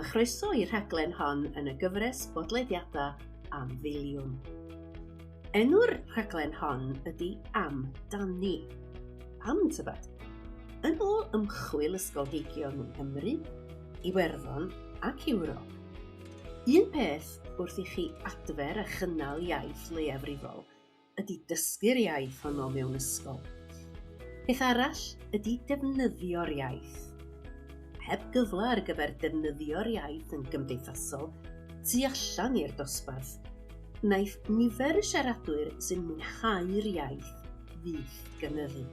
chroeso i'r rhaglen hon yn y gyfres bodlediadau am filiwn. Enw'r rhaglen hon ydy Am Dani. Pam tybed? Yn ôl ymchwil ysgolheigion yng Nghymru, Iwerddon ac Ewrop, un peth wrth i chi adfer a chynnal iaith leiafrifol ydy dysgu'r iaith honno mewn ysgol. Peth arall ydy defnyddio'r iaith. Heb gyfle ar gyfer defnyddio'r iaith yn gymdeithasol tu allan i'r dosbarth, wnaiff nifer y siaradwyr sy'n mwynhau'r iaith fyth gynyddu.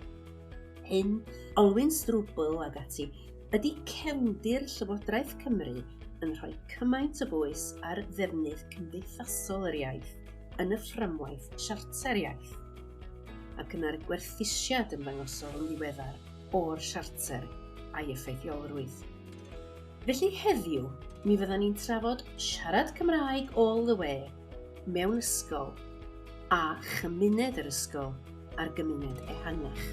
Hyn, olwyn strwbl ag ati, ydy cefndir Llywodraeth Cymru yn rhoi cymaint o bwys ar ddefnydd cymdeithasol yr iaith yn y fframwaith Siarter Iaith, ac yna'r gwerthusiad ymddangosol yn ddiweddar o'r Siarter a'i effeithiolrwydd. Felly heddiw, mi fyddan ni'n trafod siarad Cymraeg all the way mewn ysgol a chymuned yr ysgol a'r gymuned ehangach.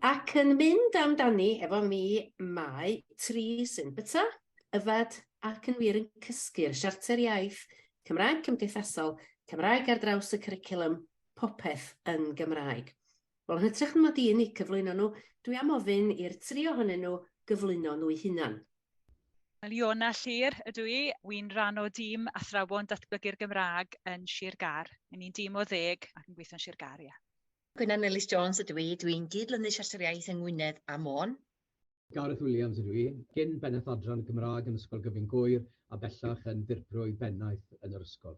Ac yn mynd amdani efo mi mae tri sy'n byta, yfed ac yn wir yn cysgu'r Siarter Iaith, Cymraeg Cymdeithasol, Cymraeg ar draws y cwricwlwm, popeth yn Gymraeg. Wel, yn hytrach na mod i'n eu cyflwyno nhw, dwi am ofyn i'r tri ohonyn nhw gyflwyno nhw'u hunan. Wel, Iona Llyr ydw i. Wi'n rhan o dîm athrawon datblygu'r Gymraeg yn Sir Gâr. Ry'n ni'n dîm o ddeg ac yn gweithio'n Sir Gâr, ie. Gwenan Ellis Jones ydw i, dwi'n gyd-lynu Siarter Iaith yng Ngwynedd a Môn. Gareth Williams ydw i, cyn Bennaeth Adran y Gymraeg yn Ysgol Gyfun Gŵyr a bellach yn Ddirprwy Bennaeth yn yr ysgol.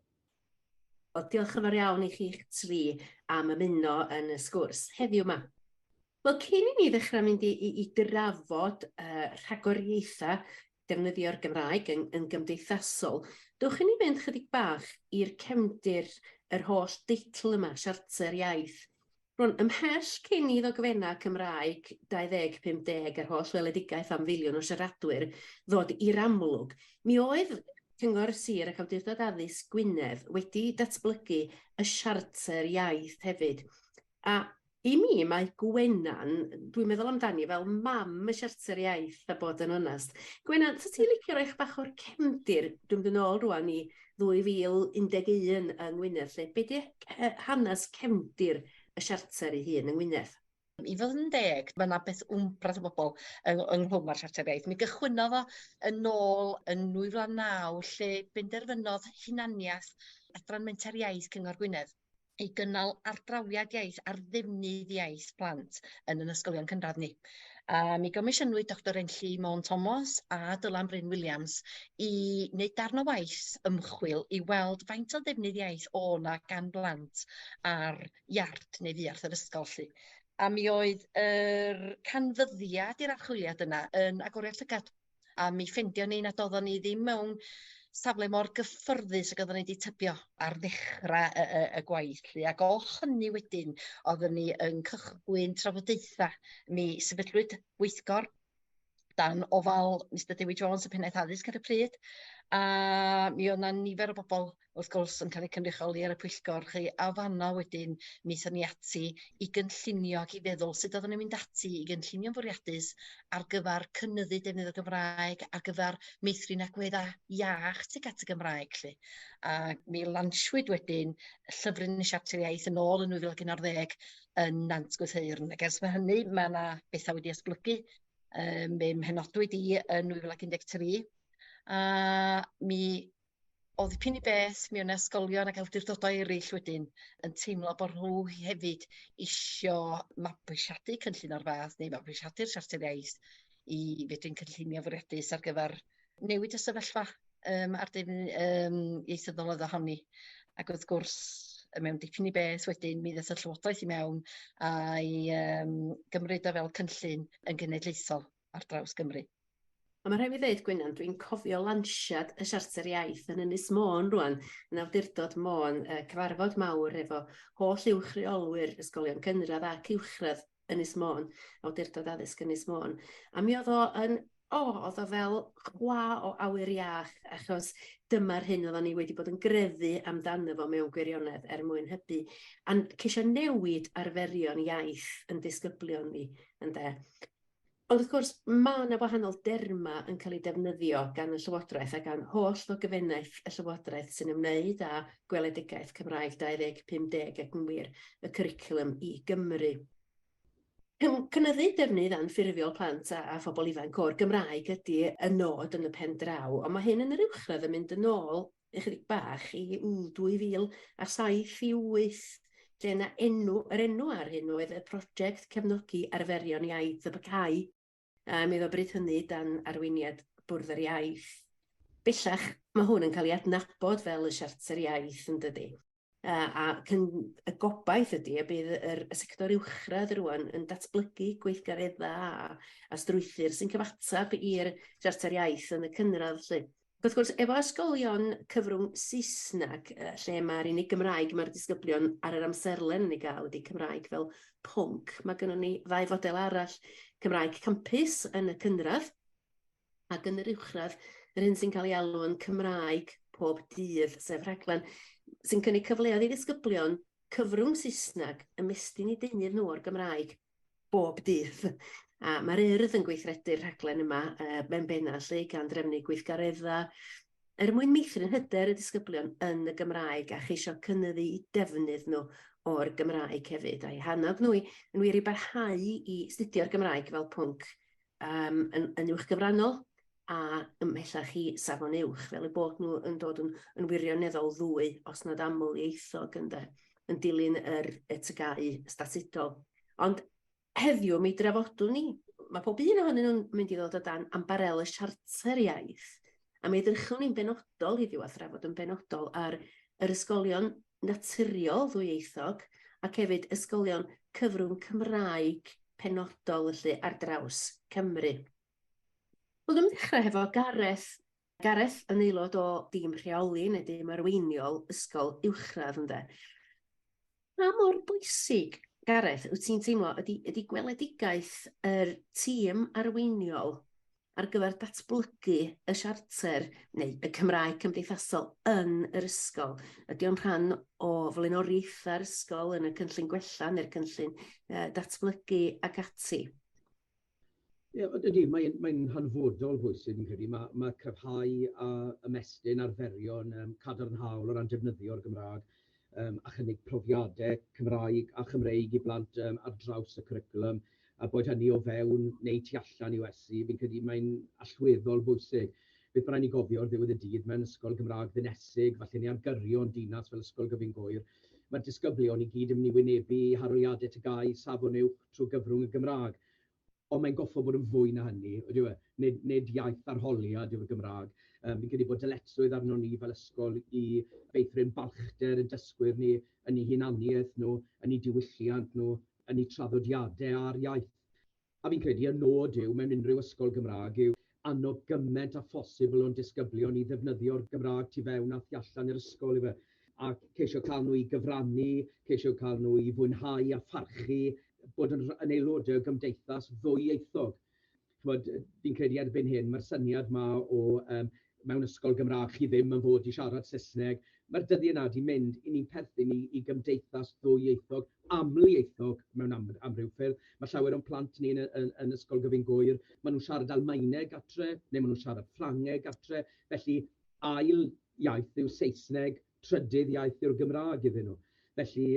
Wel, diolch yn fawr iawn i chi'ch tri am ymuno yn y sgwrs heddiw 'ma. Wel, cyn i ni ddechrau mynd i, i, i drafod uh, rhagoriaethau defnyddio'r Gymraeg yn, yn gymdeithasol, dewch i ni fynd chydig bach i'r cefndir yr holl deitl yma, Siarter Iaith. Rwan, ymhell cyn i ddogfennau Cymraeg 2050 a'r holl weledigaeth am filiwn o siaradwyr ddod i'r amlwg, mi oedd Cyngor Sir ac Awdurdod Addysg Gwynedd wedi datblygu y Siarter Iaith hefyd. A i mi, mae Gwenan, dwi'n meddwl amdani fel mam y Siarter Iaith, a bod yn onest. Gwenan, 'sa ti'n licio rhoi bach o'r cefndir, dwi'n mynd yn ôl rwan i 2011 yng Ngwynedd, lle, be 'di hanes cefndir y Siarter ei hun yng Ngwynedd? I fod yn deg, mae yna beth wmbrath o bobl yng, ynghlwm â'r Siarter Iaith. Mi gychwynnodd o yn ôl yn 2009 lle benderfynodd hunaniaeth Adran Menter Iaith Cyngor Gwynedd i gynnal ardrawiad iaith ar ddefnydd iaith plant yn yn ysgolion cynradd ni. A mi gomisiynwyd Dr Enlli Môn Thomas a Dylan Bryn Williams i wneud darn o waith ymchwil i weld faint o ddefnydd iaith o 'na gan blant ar iard neu fuarth yr ysgol 'lly. A mi oedd yr canfyddiad i'r archwiliad yna yn agoriad llygad A mi ffeindion ni nad oedden ni ddim mewn safle mor gyffyrddus ag oedden ni wedi tybio ar ddechrau y, y, y gwaith. Lly. Ac o hynny wedyn, oedden ni yn cychwyn trafodaethau. Mi sefydlwyd gweithgor dan ofal Mister Dewi Jones, y pennaeth addysg ar y pryd, a mi oedd 'na nifer o bobl wrth gwrs yn cael eu cynrychioli ar y pwyllgor chi, a fanno wedyn mi aethon ni ati i gynllunio ac i feddwl sut oeddwn ni'n mynd ati i gynllunio'n fwriadus ar gyfer cynyddu defnydd o Gymraeg, ar gyfer meithrin agweddau iach tuag at y Gymraeg 'lly. A mi lansiwyd wedyn llyfryn y Siarter Iaith yn ôl yn 2011 yn Nant Gwrtheyrn, ac ers hynny mae yna bethau wedi esblygu. Um, mi mhenodwyd i yn 2013 a mi o ddipyn i beth, mi o'n ysgolion ac awdurdodau eraill wedyn yn teimlo bod nhw hefyd isio mabwysiadu cynllun o'r fath neu mabwysiadu'r Siarter Iaith i fedru'n cynllunio fwriadus ar gyfer newid y sefyllfa um, a'r defnydd um, ieithyddol oedd ohoni. Ac wrth gwrs, mewn dipyn i beth wedyn, mi ddaeth y Llywodraeth i mewn a'i um, gymryd o fel cynllun yn genedlaethol ar draws Gymru. A mae rhaid fi ddeud, Gwenan, dwi'n cofio lansiad y Siarter Iaith yn Ynys Môn rwan, yn awdurdod Môn, uh, cyfarfod mawr efo holl uwch reolwyr ysgolion cynradd ac uwchradd Ynys Môn, awdurdod addysg Ynys Môn. A mi oedd o yn, o, oh, oedd o fel chwa o awyr iach, achos dyma'r hyn oedden ni wedi bod yn grefu amdano fo mewn gwirionedd er mwyn hybu a ceisio newid arferion iaith yn disgyblion ni, ynde. Ond wrth gwrs, mae yna wahanol derma yn cael ei defnyddio gan y Llywodraeth a gan holl ddogfennaeth y Llywodraeth sy'n ymwneud â gweledigaeth Cymraeg 2050 ac yn wir y cwricwlwm i Gymru. Cynyddu defnydd anffurfiol plant a phobl ifanc o'r Gymraeg ydy y nod yn y pen draw, ond mae hyn yn yr uwchradd yn mynd yn ôl ychydig bach i 2007 i 8, lle yna enw, yr enw ar hyn oedd y prosiect cefnogi arferion iaith y BCAI, a mi oedd o bryd hynny dan arweiniad Bwrdd yr Iaith. Bellach, mae hwn yn cael ei adnabod fel y Siarter Iaith, yn dydy? A y gobaith ydy y bydd y sector uwchradd rwan yn datblygu gweithgareddau a strwythur sy'n cyfateb i'r Siarter Iaith yn y cynradd. Lly. Wrth gwrs, efo ysgolion cyfrwng Saesneg, lle mae'r unig Gymraeg mae'r disgyblion ar yr amserlen yn ei gael ydy Cymraeg fel pwnc, mae gennym ni ddau fodel arall, Cymraeg campus yn y cynradd ac yn yr uwchradd, yr hyn sy'n cael ei alw yn Cymraeg pob dydd, sef rhaglen sy'n cynnig cyfleoedd i ddisgyblion cyfrwng Saesneg ymestyn i deunydd nhw o'r Gymraeg bob dydd. A mae'r Urdd yn gweithredu'r rhaglen yma mewn benna lle gan drefnu gweithgareddau er mwyn meithrin hyder y disgyblion yn y Gymraeg a cheisio cynyddu i defnydd nhw o'r Gymraeg hefyd, a'i hannog nhw yn wir i barhau i astudio'r Gymraeg fel pwnc yn uwchgyfrannol a ymhellach i safon uwch, fel eu bod nhw yn dod yn wirioneddol ddwy, os nad amlieithog, ynde, yn dilyn yr TGAU statudol. Ond heddiw mi drafodwn ni, mae pob un ohonyn nhw'n mynd i ddod o dan ambarel y Siarter Iaith, a mi edrychwn ni'n benodol heddiw a thrafod yn benodol ar yr ysgolion naturiol ddwyieithog ac hefyd ysgolion cyfrwng Cymraeg penodol felly ar draws Cymru. Wel, dwi'n dechrau hefo Gareth. Gareth yn aelod o dîm rheoli neu dîm arweiniol ysgol uwchradd, ynde. Pa mor bwysig, Gareth, wyt ti'n teimlo ydy gweledigaeth yr tîm arweiniol ar gyfer datblygu y siarter neu y Cymraeg cymdeithasol yn yr ysgol? Ydy o'n rhan o flaenoriaethau'r ysgol yn y cynllun gwella neu'r cynllun datblygu ac ati? Ie, ydy, mae'n hanfodol bwysig, fi'n credu. Mae cryfhau a ymestyn arferion cadarnhaol o ran defnyddio'r Gymraeg a chynnig profiadau Cymraeg a Chymreig i blant ar draws y cwricwlwm, a bod hynny o fewn neu tu allan i wersi, fi'n credu mae'n allweddol bwysig. Beth mae rhaid ni gofio ar ddiwedd y dydd mewn ysgol Gymraeg ddinesig, falle ni ar gyrion dinas fel Ysgol Gyfun Gŵyr, mae'r disgyblion i gyd yn mynd i wynebu arholiadau TGAU safon uwch trwy gyfrwng y Gymraeg. Ond mae'n goffo bod yn fwy na hynny, ydyw e? Nid iaith arholiad yw'r Gymraeg. Fi'n credu bod dyletswydd arno ni fel ysgol i feithrin balchder y dysgwyr ni yn eu hunaniaeth nhw, yn eu diwylliant nhw, yn eu traddodiadau a'r iaith. A fi'n credu y nod yw mewn unrhyw ysgol Gymraeg yw annog gymaint â phosibl o'n disgyblion i ddefnyddio'r Gymraeg tu fewn a thu allan i'r ysgol, yw e? A ceisio cael nhw i gyfrannu, ceisio cael nhw i fwynhau a pharchu, bod yn aelodau o gymdeithas ddwyieithog. Fi'n credu erbyn hyn, mae'r syniad ma o mewn ysgol Gymraeg chi ddim yn fod i siarad Saesneg, mae'r dyddiau yna wedi mynd i ni'n perthyn i gymdeithas ddwyieithog, amlieithog mewn amryw ffyrdd. Mae llawer o'n plant ni yn Ysgol Gyfun Gŵyr, maen nhw'n siarad Almaeneg gartre, neu maen nhw'n siarad Ffrangeg gartre, felly ail iaith yw Saesneg, trydydd iaith yw'r Gymraeg iddyn nhw. Felly,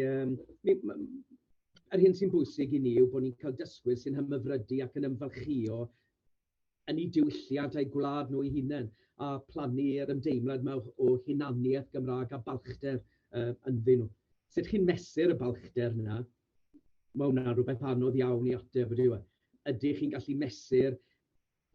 yr hyn sy'n bwysig i ni yw bod ni'n cael dysgwyr sy'n hymhyfrydu ac yn ymfalchïo yn eu diwylliant a'u gwlad nhw eu hunain, a plannu'r ymdeimlad yma o hunaniaeth Gymraeg a balchder ynddyn nhw. Sut chi'n mesur y balchder yna? Mae hwnna'n rhywbeth anodd iawn i ateb, ydyw e? Ydych chi'n gallu mesur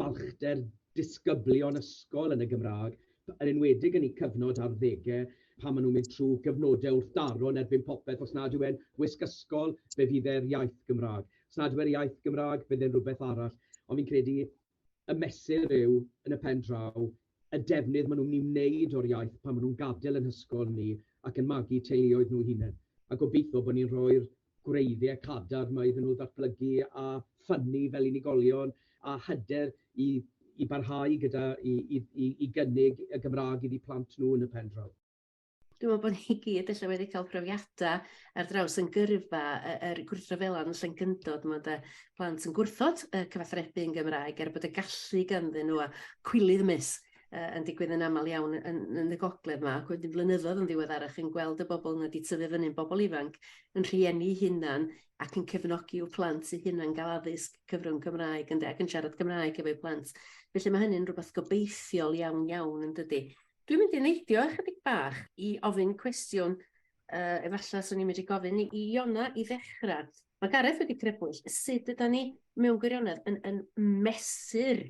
balchder disgyblion ysgol yn y Gymraeg, yn enwedig yn eu cyfnod ar ddegau, pan maen nhw'n mynd trwy gyfnodau wrth daro yn erbyn popeth, os nad yw e'n wisg ysgol, fe fydd e'r iaith Gymraeg. Os nad yw e'r iaith Gymraeg, fydd e'n rhywbeth arall. Ond fi'n credu y mesur yw, yn y pen draw, y defnydd maen nhw'n mynd i wneud o'r iaith pan maen nhw'n gadael yn hysgol ni ac yn magu teuluoedd nhw hunain. A gobeithio bod ni'n rhoi'r gwreiddiau cadarn yma iddyn nhw ddatblygu a ffynnu fel unigolion a hyder i barhau gyda i gynnig y Gymraeg iddi plant nhw yn y pen draw. Dwi'n meddwl bod ni gyd ella wedi cael profiadau ar draws yn gyrfa yr gwrthryfela yn Llangyndod. Mae de plant yn gwrthod cyfathrebu yn Gymraeg er bod y gallu ganddyn nhw a cwilydd mis yn digwydd yn aml iawn yn y gogledd yma, ac wedyn flynyddoedd yn ddiweddarach yn gweld y bobl yna wedi tyfu fyny'n bobl ifanc yn rhieni hunan ac yn cefnogi i'w plant eu hunan gael addysg cyfrwng Cymraeg ynde, ac yn siarad Cymraeg efo'u plant. Felly mae hynny'n rhywbeth gobeithiol iawn iawn yn dydy. Dwi'n mynd i neidio ychydig bach i ofyn cwestiwn, efallai swn i'n mynd i gofyn i Iona i ddechrau. Mae Gareth wedi crybwyll sut yda ni mewn gwirionedd yn mesur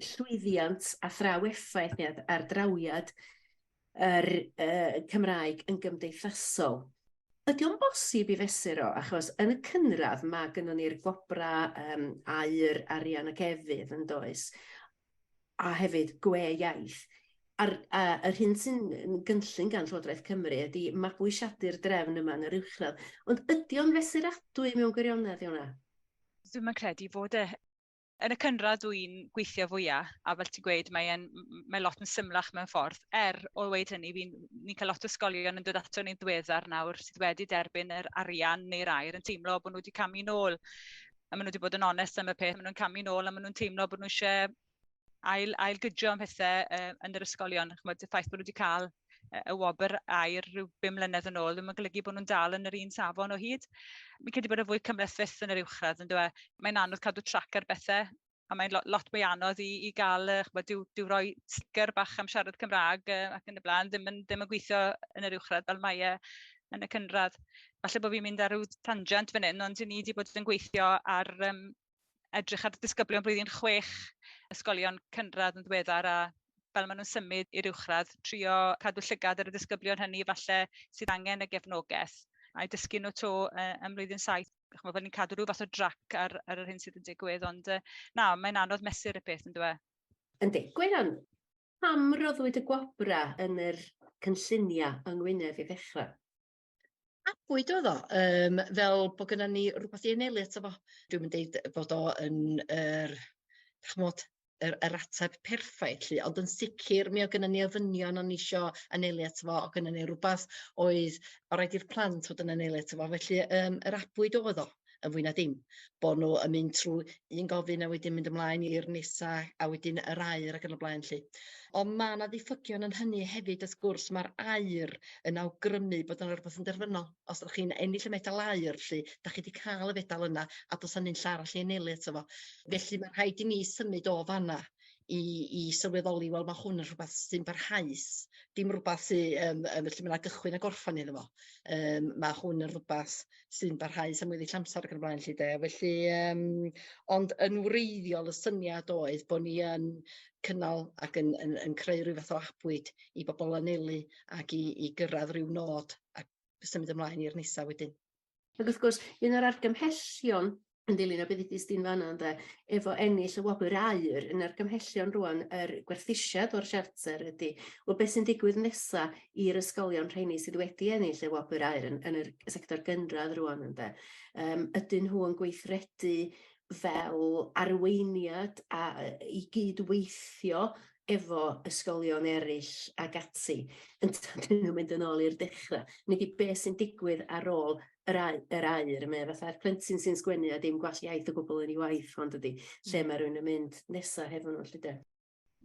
llwyddiant a thraw effaith neu ar drawiad yr Cymraeg yn gymdeithasol. Ydy o'n bosib i fesur o? Achos yn y cynradd mae gynnon ni'r gwobra aur, arian ac efydd yn does, a hefyd gwe iaith. A'r yr hyn sy'n gynllun gan Llywodraeth Cymru ydy mabwysiadu'r drefn yma yn yr uwchradd. Ond ydy o'n fesuradwy mewn gwirionedd, Iona? Dwi'm yn credu fod e. Yn y cynradd dwi'n gweithio fwyaf, a fel ti'n gweud, mae lot yn symlach mewn ffordd. O weud hynny, ni'n cael lot o ysgolion yn dod ato ni'n ddiweddar nawr sydd wedi derbyn yr arian neu'r aur yn teimlo bod nhw wedi camu nôl. A maen nhw wedi bod yn onest am y peth, maen nhw'n camu nôl a maen nhw'n teimlo bod nhw eisiau ailgydio am pethau yn yr ysgolion. Ch'mod, y ffaith bod nhw wedi cael y wobr aur rhyw 5 mlynedd yn ôl, ddim yn golygu bod nhw'n dal yn yr un safon o hyd. Mi'n credu bod y fwy cymhleth fyth yn yr uwchradd, yn dyw e? Mae'n anodd cadw trac ar bethau, a mae'n lot mwy anodd i gael, ch'mod, dyw roi sticker bach am siarad Cymraeg ac yn y blaen, ddim yn gweithio yn yr uwchradd fel mae e yn y cynradd. Falle bod fi'n mynd ar ryw tangent fan hyn, ond ni wedi bod yn gweithio ar edrych ar disgyblion blwyddyn 6 ysgolion cynradd yn ddiweddar, a fel maen nhw'n symud i'r uwchradd, trio cadw llygad ar y disgyblion hynny falle sydd angen y gefnogaeth, a'i dysgu nhw to ym mlwyddyn 7. Ch'mod, fel ni'n cadw rhyw fath o drac ar yr hyn sydd yn digwydd, ond na, mae'n anodd mesur y peth, yn dyw e? Yndi. Gwenan, pam roddwyd y gwobra yn yr cynlluniau yng Ngwynedd i ddechrau? Abwyd oedd o, fel bod gynna ni rhywbeth i anelu ato fo. Dwi'm yn deud bod o yn yr ateb perffaith, lly, ond yn sicr mi oedd gynna ni ofynion o'n isio anelu ato fo, oedd gynna ni rhywbeth oedd o raid i'r plant fod yn anelu ato fo, felly yr abwyd oedd o yn fwy na dim, bod nhw yn mynd trwy un gofyn a wedyn mynd ymlaen i'r nesa a wedyn yr aur ac yn y blaen lly. Ond ma' 'na ddiffygion yn hynny hefyd, wrth gwrs, ma'r aur yn awgrymu bod yna rhywbeth yn derfynol. Os ydych chi'n ennill y medal aur lly, dach chi 'di cael y fedal yna a does 'na nunlla arall i enelu ato fo. Felly ma' rhaid i ni symud o fanna i sylweddoli, wel, ma' hwn yn rhywbeth sy'n barhaus, dim rhywbeth sy felly ma' 'na gychwyn a gorffan iddo fo. Ma' hwn yn rhywbeth sy'n barhaus am weddill amser ac yn y blaen lly de. Felly, ond yn wreiddiol y syniad oedd bod ni yn cynnal ac yn creu rhyw fath o abwyd i bobl anelu ac i gyrraedd rhyw nod a symud ymlaen i'r nesaf wedyn. Ac wrth gwrs, un o'r argymhellion yn dilyn o beth ddudist di'n fan'na ynde, efo ennill y wobr aur, yn argymhellion rwan yr gwerthusiad o'r siarter ydy, wel beth sy'n digwydd nesa i'r ysgolion rheini sydd wedi ennill y wobr aur yn yr sector gynradd rwan ynde. Ydyn nhw yn gweithredu fel arweiniad a i gydweithio efo ysgolion eraill ag ati, yn dydyn nhw'n mynd yn ôl i'r dechrau. Nid i beth sy'n digwydd ar ôl yr aur, mae fatha'r plentyn sy'n sgwennu a dim gwall iaith o gwbl yn ei waith, ond ydy, lle mae rhywun yn mynd nesaf hefo nhw, lly de.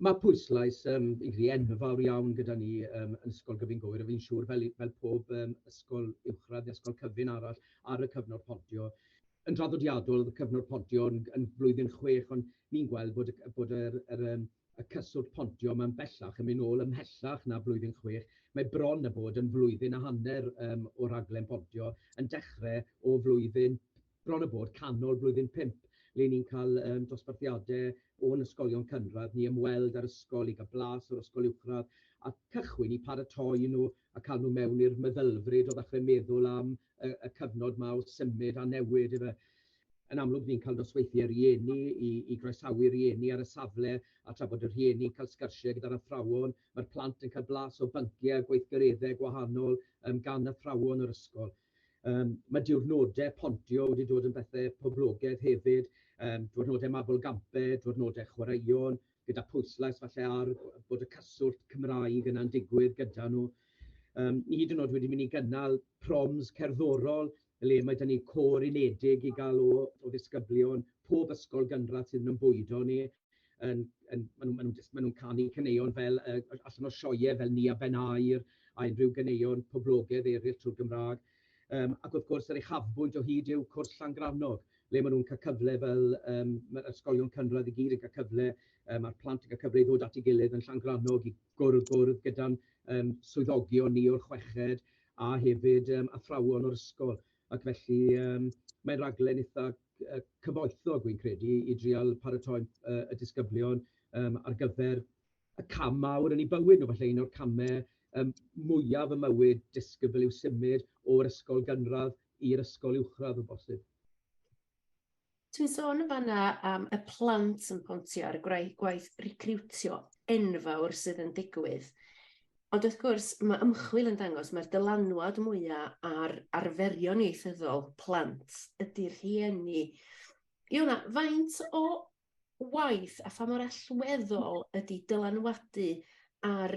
Mae pwyslais fi'n credu enfawr iawn gyda ni yn Ysgol Gyfun Gŵyr, a fi'n siŵr fel pob ysgol uwchradd neu ysgol cyfun arall ar y cyfnod pontio. Yn draddodiadol, oedd y cyfnod pontio yn blwyddyn 6, ond ni'n gweld bod y cyswllt pontio mewn bellach yn mynd nôl ymhellach na blwyddyn 6. Mae bron a bod yn flwyddyn a hanner o raglen pontio yn dechrau o flwyddyn, bron a bod canol blwyddyn 5, le ni'n cael dosbarthiadau o'n ysgolion cynradd, ni ymweld â'r ysgol i gael blas o'r ysgol uwchradd a cychwyn i paratoi nhw a cael nhw mewn i'r meddylfryd o ddechrau meddwl am y cyfnod ma o symud a newid ife. Yn amlwg ni'n cael nosweithiau rieni i groesawu rieni ar y safle, a tra bod y rhieni'n cael sgyrsiau gyda'r athrawon, mae'r plant yn cael blas o bynciau a gweithgareddau gwahanol gan athrawon yr ysgol. Mae diwrnodau pontio wedi dod yn bethau poblogaidd hefyd, diwrnodau mabolgampau, diwrnodau chwaraeon, gyda pwyslais falle ar bod y cyswllt Cymraeg yna'n digwydd gyda nhw. Ni hyd yn oed wedi mynd i gynnal proms cerddorol, le mae 'da ni côr unedig i gael o ddisgyblion pob ysgol gynradd sydd yn bwydo ni. Yn, yn, maen nhw, maen nhw, just, maen nhw'n canu caneuon fel allan o sioeau fel Nia Ben Aur a unrhyw ganeuon poblogaidd eraill trwy'r Gymraeg. Ac wrth gwrs, yr uchafbwynt o hyd yw cwrs Llangrannog, le maen nhw'n cael cyfle fel mae'r ysgolion cynradd i gyd yn cael cyfle, mae'r plant yn cael cyfle i ddod at ei gilydd yn Llangrannog i gwrdd gyda'n swyddogion ni o'r chweched a hefyd athrawon o'r ysgol. Ac felly mae'n raglen eitha cyfoethog, wy'n credu, i drial paratoi y disgyblion ar gyfer y cam mawr yn eu bywyd nhw. Falle un o'r camau mwyaf y mywyd disgybl yw symud o'r ysgol gynradd i'r ysgol uwchradd o bosib. Ti'n sôn yn fanna am y plant yn pontio ar y gwaith recriwtio enfawr sydd yn digwydd. Ond wrth gwrs, mae ymchwil yn dangos mae'r dylanwad mwyaf ar arferion ieithyddol plant ydy'r rhieni. Iona, faint o waith a pha mor allweddol ydy dylanwadu ar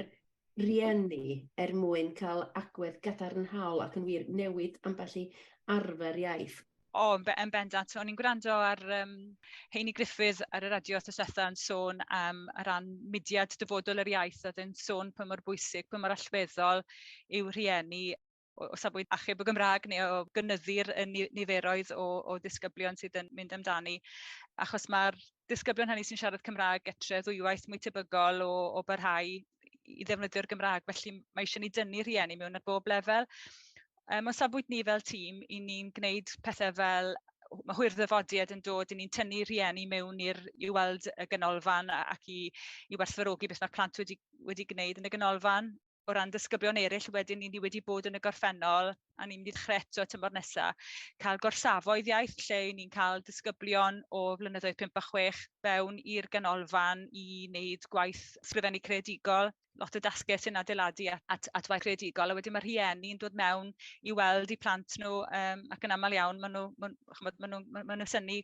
rieni er mwyn cael agwedd gadarnhaol ac yn wir newid ambell i arfer iaith? O, yn bendant. O'n i'n gwrando ar Heini Gruffudd ar y radio wythnos diwetha yn sôn am ar ran mudiad Dyfodol yr Iaith, oedd yn sôn pa mor bwysig, pa mor allweddol yw rhieni o safbwynt achub y Gymraeg neu o gynyddu'r niferoedd o ddisgyblion sydd yn mynd amdani. Achos mae'r disgyblion hynny sy'n siarad Cymraeg getre ddwywaith mwy tebygol o barhau i ddefnyddio'r Gymraeg. Felly mae eisiau ni dynnu rhieni mewn ar bob lefel. O safbwynt ni fel tîm, i ni'n gwneud pethau fel mae hwyrddyfodiad yn dod, i ni'n tynnu rhieni mewn i weld y ganolfan ac i werthfawrogi beth mae'r plant wedi gwneud yn y ganolfan. O ran disgyblion eraill, wedyn ni wedi bod yn y gorffennol, a ni'n mynd i ddechrau eto tymor nesaf, cael gorsafoedd iaith lle ni'n cael disgyblion o flynyddoedd 5 a 6 fewn i'r ganolfan i wneud gwaith ysgrifennu creadigol, lot o dasgau sy'n adeiladu at waith creadigol, a wedyn mae rhieni'n dod mewn i weld eu plant nhw, ac yn aml iawn maen nhw, ma, ch'mod, ma nhw synnu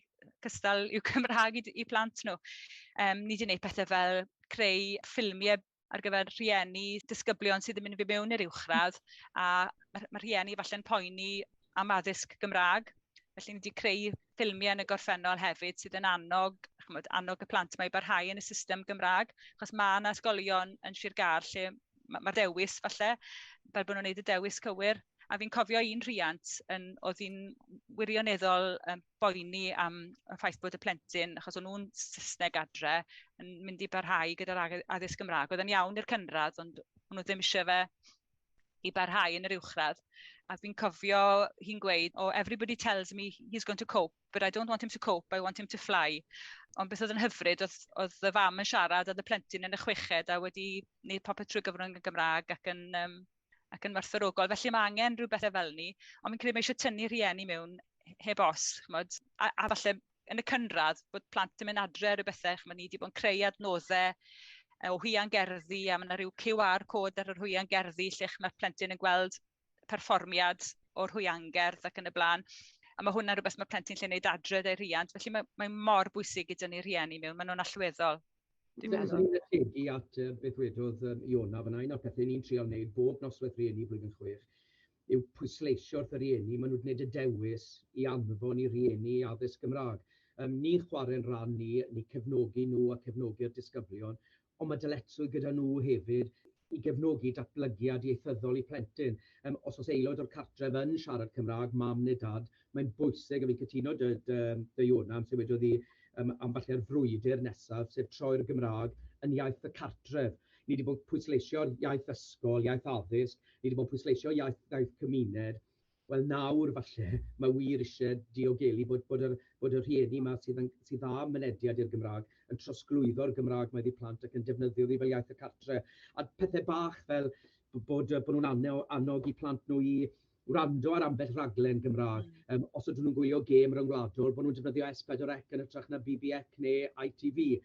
cystal i'w Cymraeg i plant nhw. Ni wedi gwneud pethau fel creu ffilmiau ar gyfer rhieni, disgyblion sydd yn mynd i mewn i'r uwchradd, a mae rhieni falle'n poeni am addysg Gymraeg. Felly ni wedi creu ffilmiau yn y gorffennol hefyd sydd yn annog, ch'mod, annog y plant mae i barhau yn y system Gymraeg, achos mae yna ysgolion yn Sir Gâr lle mae'r dewis falle, fel bod nhw'n gwneud y dewis cywir. A fi'n cofio un rhiant oedd hi'n wirioneddol boeni am y ffaith bod y plentyn, achos o'n nhw'n Saesneg adre, yn mynd i barhau gyda'r addysg Gymraeg. Oedd yn iawn i'r cynradd, ond o'n nhw ddim eisiau fe i barhau yn yr uwchradd. A fi'n cofio hi'n gweud, "Oh, everybody tells me he's going to cope, but I don't want him to cope, I want him to fly." Ond beth oedd yn hyfryd, oedd y fam yn siarad, oedd y plentyn yn y chweched a wedi gwneud popeth trwy gyfrwng y Gymraeg ac yn werthfawrogol. Felly mae angen rhyw bethau fel ni, ond fi'n credu mae eisiau tynnu rhieni mewn heb os, ch'mod, a falle yn y cynradd bod plant yn mynd adre rhyw bethau, ch'mod, ni wedi bod yn creu adnoddau o hwiangerddi, a mae yna rhyw QR code ar yr hwiangerddi lle mae'r plentyn yn gweld perfformiad o'r hwiangerdd ac yn y blaen. A mae hwnna'n rhywbeth mae plentyn lle wneud adre 'da'i rhiant, felly mae mor bwysig i dynnu rhieni mewn, maen nhw'n allweddol. Dwi'n meddwl. Dwi'n ategu at beth wedodd Iona fyna, un o'r pethau ni'n trial wneud bob noswaith rieni blwyddyn 6 yw pwysleisio wrth y rieni, maen nhw'n gwneud y dewis i anfon i rieni i addysg Gymraeg. Ni'n chwarae'n rhan ni, ni cefnogi nhw a cefnogi'r disgyblion, ond mae dyletswydd gyda nhw hefyd i gefnogi datblygiad ieithyddol i plentyn. Os oes aelod o'r cartref yn siarad Cymraeg, mam neu dad, mae'n bwysig, a fi'n cytuno dy Iona am sydd wedodd hi am falle'r frwydr nesaf, sef troi'r Gymraeg yn iaith y cartref. Ni wedi bod pwysleisio'r iaith ysgol, iaith addysg, ni wedi bod pwysleisio iaith cymuned. Wel nawr falle mae wir eisiau diogelu bod y rhieni yma sydd â mynediad i'r Gymraeg yn trosglwyddo'r Gymraeg mae i plant ac yn defnyddio ddi fel iaith y cartre. A pethau bach fel bod nhw'n annog i plant nhw i wrando ar ambell raglen Gymraeg. Os ydyn nhw'n gwylio gêm ryngwladol, bod nhw'n defnyddio S4C yn hytrach na BBC neu ITV.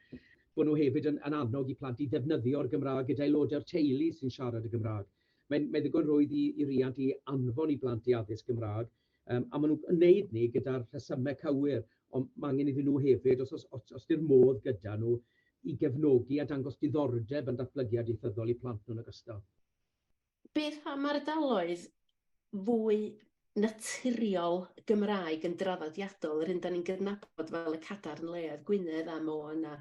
Bod nhw hefyd yn annog i plant i ddefnyddio'r Gymraeg gyda aelodau'r teulu sy'n siarad y Gymraeg. Mae'n ddigon rhwydd i riant i anfon i blant i addysg Gymraeg, a maen nhw'n gwneud ni gyda'r rhesymau cywir, ond mae angen iddyn nhw hefyd, os di'r modd gyda nhw, i gefnogi a dangos diddordeb yn datblygiad ieithyddol i plant nhw'n ogystal. Beth am ardaloedd fwy naturiol Gymraeg yn draddodiadol, yr un da ni'n gydnabod fel y cadarn leoedd Gwynedd a Môn a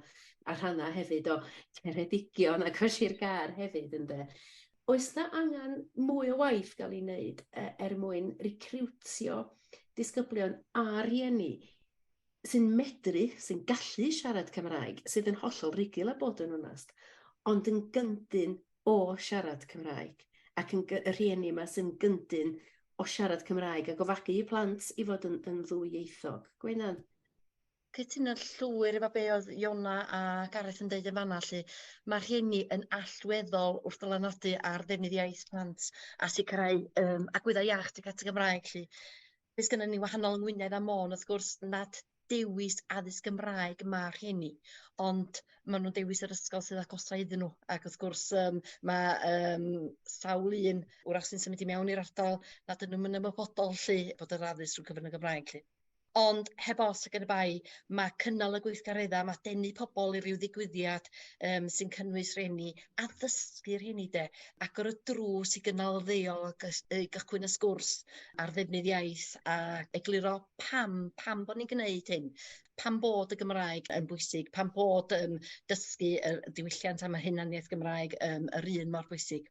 rhannau hefyd o Ceredigion ac o Sir Gâr hefyd, ynde. Oes na angen mwy o waith gael ei wneud er mwyn recriwtio disgyblion a rhieni sy'n medru, sy'n gallu siarad Cymraeg, sydd yn hollol rugl a bod yn onast, ond yn gyndyn o siarad Cymraeg, ac yn y rhieni yma sy'n gyndyn o siarad Cymraeg ac o fagu eu plant i fod yn ddwyieithog. Gwenan? Cytuno llwyr efo be oedd Iona a Gareth yn deud yn fanna 'lly. Mae rhieni yn allweddol wrth ddylanwadu ar ddefnydd iaith plant a sicrhau agweddau iach tuag at y Gymraeg 'lly. Be sgynnon ni wahanol yng Ngwynedd a Môn wrth gwrs nad dewis addysg Gymraeg ma' rhieni, ond maen nhw'n dewis yr ysgol sydd agosa iddyn nhw. Ac wrth gwrs mae sawl un wrach sy'n symud i mewn i'r ardal nad ydyn nhw'n ymwybodol 'lly bod yr addysg drwy cyfrwng y Gymraeg 'lly. Ond heb os ac yn y bai, mae cynnal y gweithgareddau, mae denu pobl i ryw ddigwyddiad sy'n cynnwys rhieni, addysgu rhieni de, agor y drws i gynnal ddeialog i gychwyn y sgwrs ar ddefnydd iaith a egluro pam bod ni'n gwneud hyn, pam bod y Gymraeg yn bwysig, pam bod dysgu y diwylliant am y hunaniaeth Gymraeg yr un mor bwysig.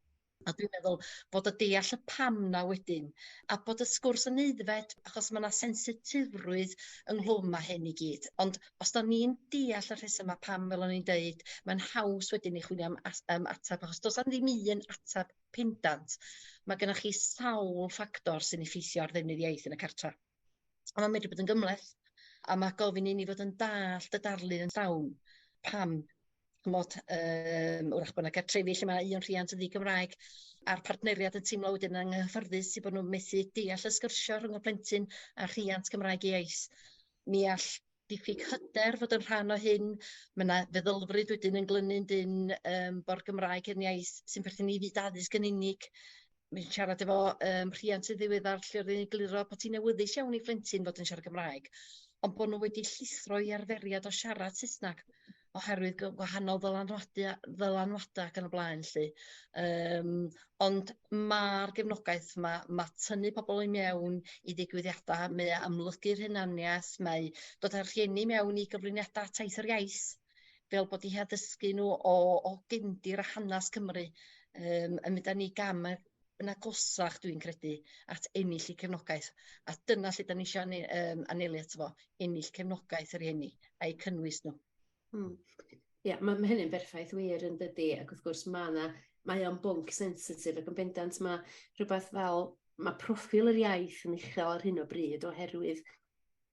A dwi'n meddwl bod y deall y pam na wedyn, a bod y sgwrs yn aeddfed, achos mae yna sensitifrwydd ynghlwm â hyn i gyd. Ond os da ni'n deall y rhesymau pam, fel o'n i'n deud, mae'n haws wedyn i chwilio am ateb, achos does 'na ddim un ateb pendant. Mae gennych chi sawl ffactor sy'n effeithio ar ddefnydd iaith yn y cartra. A mae'n medru bod yn gymhleth, a mae gofyn i ni fod yn dallt y darlun yn llawn pam. Ch'mod, wrach bod yna gartrefi lle mae un rhiant yn ddi-Gymraeg a'r partneriad yn teimlo wedyn yn anghyffyrddus i bod nhw'n methu deall y sgyrsio rhwng y plentyn a'r rhiant Cymraeg iaith. Mi all diffyg hyder fod yn rhan o hyn. Mae yna feddylfryd wedyn yn glynu'n dyn bo'r Gymraeg yn iaith sy'n perthyn i fyd addysg yn unig. Mae'n siarad efo rhiant yn ddiweddar lle oedd hi'n egluro bod hi'n awyddus iawn i phlentyn fod yn siarad Cymraeg, ond bod nhw wedi llithro i arferiad o siarad Saesneg oherwydd gwahanol ddylanwadau ac yn y blaen 'lly. Ond ma'r gefnogaeth yma, mae tynnu pobl i mewn i ddigwyddiadau, mae amlygu'r hunaniaeth, mae dod â'r rhieni mewn i gyflwyniadau Taith yr Iaith, fel bod eu haddysgu nhw o gefndir a hanes Cymru, yn mynd â ni gam yn agosach, dwi'n credu, at ennill eu cefnogaeth. A dyna lle da ni eisiau anelu ato fo, ennill cefnogaeth yr rhieni a'u cynnwys nhw. Ie, mae hynny'n berffaith wir yn dydy, ac wrth gwrs mae o'n bwnc sensitif ac yn bendant mae rhywbeth fel, mae proffil yr iaith yn uchel ar hyn o bryd oherwydd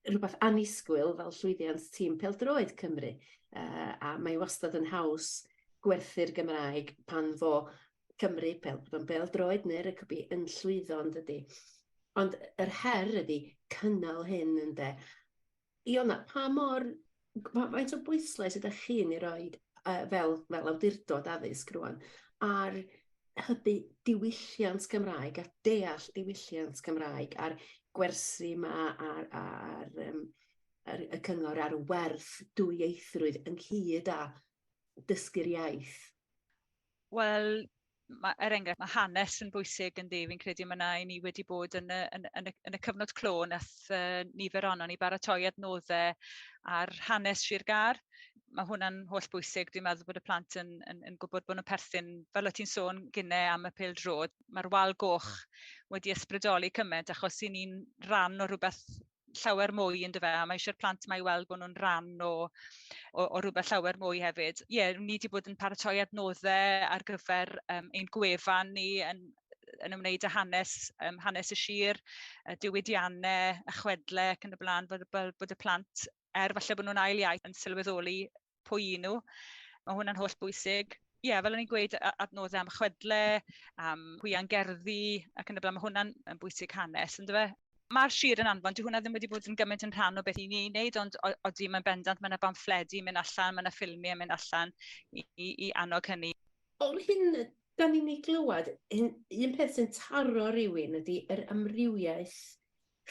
rhywbeth annisgwyl fel llwyddiant tîm pêl-droed Cymru. A mae wastad yn haws gwerthu'r Gymraeg pan fo Cymru, pêl-droed neu rygbi yn llwyddo yn dydy. Ond yr her ydy cynnal hyn ynde. Iona, pa mor faint o bwyslais ydych chi'n ei roi fel awdurdod addysg rwan ar hybu diwylliant Cymraeg a deall diwylliant Cymraeg a'r gwersi yma a'r y cyngor ar werth dwyieithrwydd ynghyd â dysgu'r iaith? Wel, er enghraifft, mae hanes yn bwysig yndi. Fi'n credu mae yna i ni wedi bod yn y cyfnod clo nath nifer ohonon ni baratoi adnoddau ar hanes Sir Gâr. Mae hwnna'n holl bwysig. Dwi'n meddwl bod y plant yn gwybod bod nhw'n perthyn, fel o ti'n sôn gynne am y pêl-droed, mae'r wal goch wedi ysbrydoli cymaint achos i ni'n rhan o rhywbeth llawer mwy yndyfe, a mae eisiau'r plant yma i weld bod nhw'n rhan o rhywbeth llawer mwy hefyd. Ie, ni wedi bod yn paratoi adnoddau ar gyfer ein gwefan ni yn ymwneud â hanes y sir, diwydiannau, y chwedlau ac yn y blaen, bod y plant, er falle bod nhw'n ail iaith, yn sylweddoli pwy y'n nhw. Mae hwnna'n holl bwysig. Ie, fel o'n i'n gweud, adnoddau am chwedlau, am hwiangerddi ac yn y blaen, mae hwnna'n yn bwysig hanes, yndyfe? Mae'r sir yn anfon, dyw hwnna ddim wedi bod yn gymaint yn rhan o beth i ni'n wneud, ond odi, mae'n bendant, mae yna bamffledi yn mynd allan, mae yna ffilmiau yn mynd allan i annog hynny. O'r hyn da ni'n ei glywed, un peth sy'n taro rhywun ydy yr amrywiaeth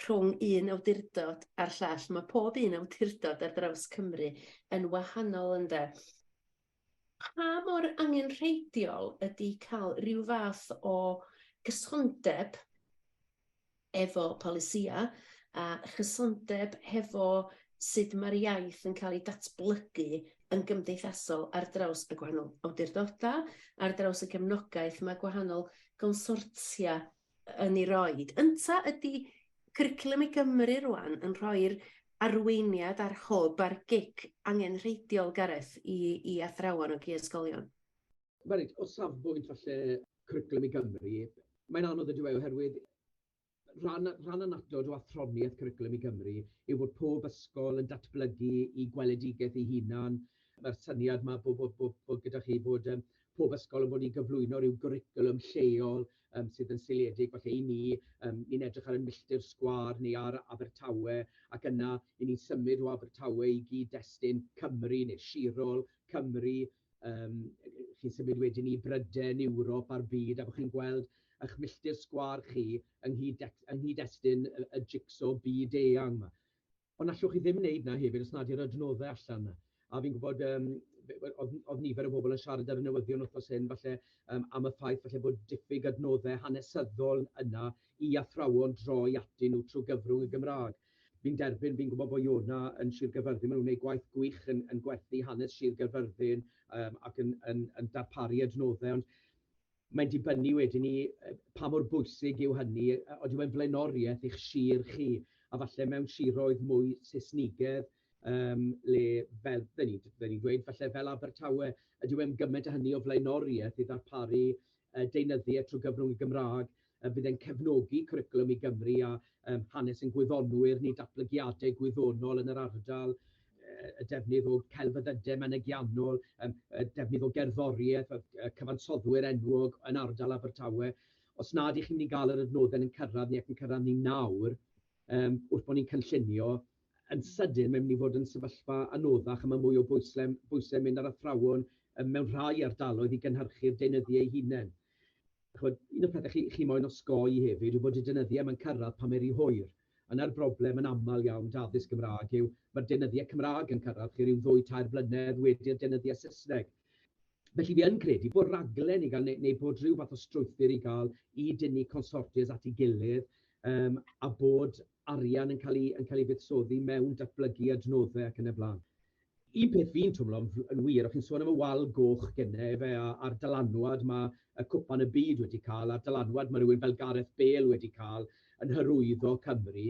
rhwng un awdurdod a'r llall. Mae pob un awdurdod ar draws Cymru yn wahanol ynde. Pa mor angenrheidiol ydy cael rhyw fath o gysondeb efo polisia a chysondeb hefo sut mae'r iaith yn cael ei datblygu yn gymdeithasol ar draws y gwahanol awdurdodau, ar draws y cefnogaeth mae gwahanol gonsortia yn ei roed. Ynta ydy Cwricwlwm i Gymru rwan yn rhoi'r arweiniad a'r hwb a'r gic angenrheidiol, Gareth, i athrawon ac i ysgolion? Reit, o safbwynt falle Cwricwlwm i Gymru, mae'n anodd ydyw e oherwydd rhan annatod o athroniaeth Cwricwlwm i Gymru yw bod pob ysgol yn datblygu i gweledigaeth ei hunan. Mae'r syniad yma bod gyda chi bod pob ysgol yn bod i gyflwyno rhyw gwricwlwm lleol sydd yn seiliedig falle i ni, ni'n edrych ar y milltir sgwâr neu ar Abertawe, ac yna i ni'n symud o Abertawe i gyd-destun Cymru neu Sirol Cymru, chi'n symud wedyn i Brydain, Ewrop a'r byd, a bod chi'n gweld eich milltir sgwâr chi yng nghyd-destun y jigsaw byd eang yma. Ond allwch chi ddim wneud na hefyd os nad yw'r adnoddau allan yna. A fi'n gwybod, oedd nifer o bobl yn siarad ar y newyddion wythnos hyn, falle am y ffaith falle bod diffyg adnoddau hanesyddol yna i athrawon droi atyn nhw trwy gyfrwng y Gymraeg. Fi'n derbyn, fi'n gwybod bod Iona yn Sir Gaerfyrddin, maen nhw'n gwneud gwaith gwych yn gwerthu hanes Sir Gaerfyrddin ac yn darparu adnoddau, ond mae'n dibynnu wedyn ni pa mor bwysig yw hynny, oeddi e'n flaenoriaeth i'ch sir chi, a falle mewn siroedd mwy Saesnigedd, le fel, dyn ni'n dweud, falle fel Abertawe, ydyw e'n gymaint o hynny o flaenoriaeth i ddarparu deunyddiau trwy gyfrwng y Gymraeg, bydd e'n cefnogi Cwricwlwm i Gymru a hanes yn gwyddonwyr neu datblygiadau gwyddonol yn yr ardal, y defnydd o celfyddydau mynegiannol, y defnydd o gerddoriaeth, y cyfansoddwyr enwog yn ardal Abertawe. Os nad ych chi'n mynd i gael yr adnoddau yn cyrraedd ni ac yn cyrraedd ni nawr, wrth bod ni'n cynllunio, yn sydyn mae'n mynd i fod yn sefyllfa anoddach a mae mwy o bwysau mynd ar athrawon mewn rhai ardaloedd i gynhyrchu'r deunyddiau eu hunain. Ch'mod, un o'r pethau chi moyn osgoi hefyd yw bod y deunyddiau yma'n cyrraedd pan mae'n rhy hwyr. Yna'r broblem yn aml iawn 'da addysg Gymraeg yw mae'r deunyddiau Cymraeg yn cyrraedd chi ryw 2-3 blynedd wedi'r deunyddiau Saesneg. Felly fi yn credu bod raglen i gael, neu bod rhyw fath o strwythur i gael i dynnu consortias at ei gilydd, a bod arian yn cael ei fuddsoddi mewn datblygu adnoddau ac yn y blaen. Un peth fi'n twmlo yn wir, o'ch chi'n sôn am y wal goch gynnau fe a'r dylanwad mae y Cwpan y Byd wedi cael, a'r dylanwad mae rhywun fel Gareth Bale wedi cael yn hyrwyddo Cymru.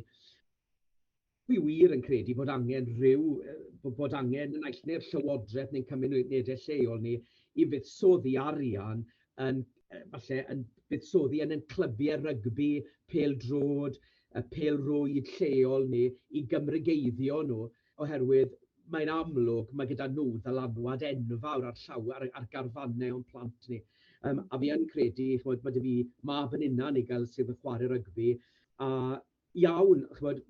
Fi wir yn credu bod angen y naill neu'r llywodraeth neu'n cymunedau lleol ni i fuddsoddi arian yn, falle, yn buddsoddi yn clybiau rygbi, pêl-droed, y pêl-rwyd lleol ni i gymregeiddio nhw, oherwydd mae'n amlwg mae gyda nhw ddylanwad enfawr ar llawer ar garfannau o'n plant ni. A fi yn credu, ch'mod, mae 'da fi mab yn hunan i gael sydd yn chwarae rygbi, a iawn, ch'mod,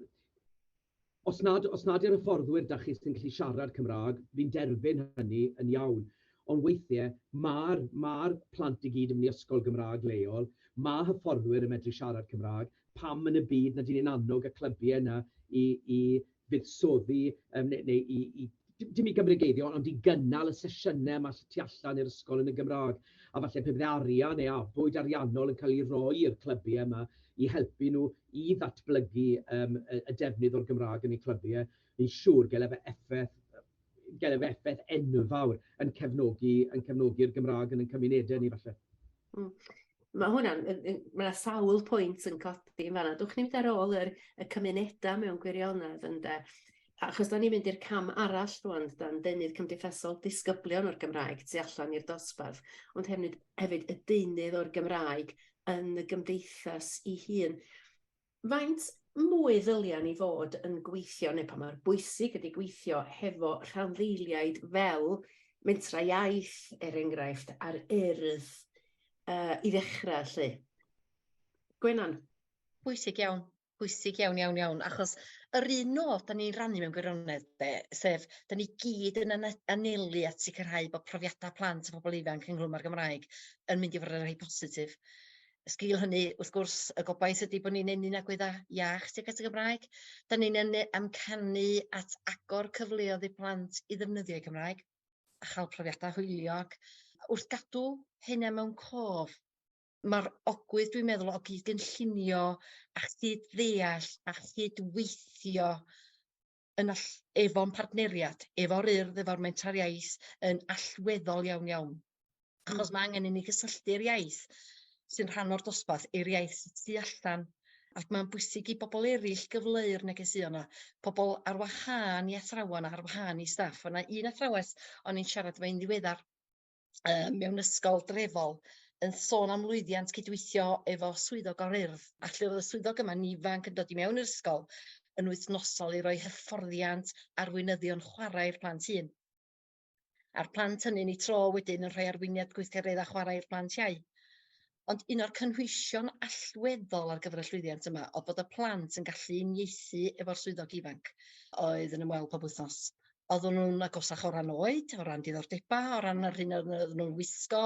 os nad yw'r hyfforddwyr 'da chi sy'n gallu siarad Cymraeg, fi'n derbyn hynny yn iawn. Ond weithiau, mae'r ma plant i gyd yn mynd i ysgol Gymraeg leol, mae hyfforddwyr yn medru siarad Cymraeg, pam yn y byd nad y'n ni'n annog y clybiau yna i fuddsoddi neu i, dim i gymregeiddio, ond i gynnal y sesiynau yma tu allan i'r ysgol yn y Gymraeg? A falle pe bydde arian neu abwyd ariannol yn cael ei roi i'r clybiau yma i helpu nhw i ddatblygu y defnydd o'r Gymraeg yn eu clybiau, fi'n siŵr gele fe effaith enfawr yn cefnogi'r Gymraeg yn ein cymunedau ni falle. Mae hwnna'n, mae yna sawl pwynt yn codi yn fan'na. Dwch ni mynd ar ôl y cymunedau mewn gwirionedd, ynde. Achos da ni'n mynd i'r cam arall rwan, dan deunydd cymdeithasol disgyblion o'r Gymraeg tu allan i'r dosbarth, ond hefyd y deunydd o'r Gymraeg yn y gymdeithas ei hun. Faint mwy ddylia ni fod yn gweithio, neu pa mor bwysig ydy gweithio hefo rhanddeiliaid fel Mentrau Iaith, er enghraifft, a'r Urdd i ddechrau, lle? Gwenan? Bwysig iawn. Bwysig iawn, iawn, iawn. Achos yr un nod da ni'n rannu mewn gwirionedd, de, sef da ni gyd yn anelu at sicrhau bod profiadau plant a phobl ifanc ynghlwm â'r Gymraeg yn mynd i fod yn rhai positif. Sgil hynny, wrth gwrs, y gobaith ydy bod ni'n ennyn agweddau iach tuag at y Gymraeg. Da ni'n amcanu at agor cyfleoedd i plant i ddefnyddio Cymraeg a chael profiadau hwyliog. Wrth gadw hynna mewn cof, Mae'r ogwydd, dwi'n meddwl, o gyd-gynllunio a chyd-ddeall a chyd-weithio yn efo'n partneriad, efo'r Urdd, efo'r Menter Iaith, yn allweddol iawn iawn. Achos mae angen i ni gysylltu'r iaith sy'n rhan o'r dosbarth i'r iaith sydd tu allan. Ac mae'n bwysig i bobl eraill gyfleu'r negeseuon yna. Pobl ar wahân i athrawon, ar wahân i staff. O'na un athrawes o'n i'n siarad efo un ddiweddar mewn ysgol drefol yn sôn am lwyddiant cydweithio efo swyddog o'r Urdd. A lle oedd y swyddog yma'n ifanc yn dod i mewn i'r ysgol yn wythnosol i roi hyfforddiant arweinyddion chwarae i'r plant hŷn. A'r plant hynny'n eu tro wedyn yn rhoi arweiniad gweithgareddau chwarae i'r plant iau. Ond un o'r cynhwysion allweddol ar gyfer y llwyddiant yma oedd bod y plant yn gallu uniaethu efo'r swyddog ifanc oedd yn ymweld pob wythnos. Oedden nhw'n agosach o ran oed, o ran diddordebau, o ran yr hyn oedden nhw'n wisgo,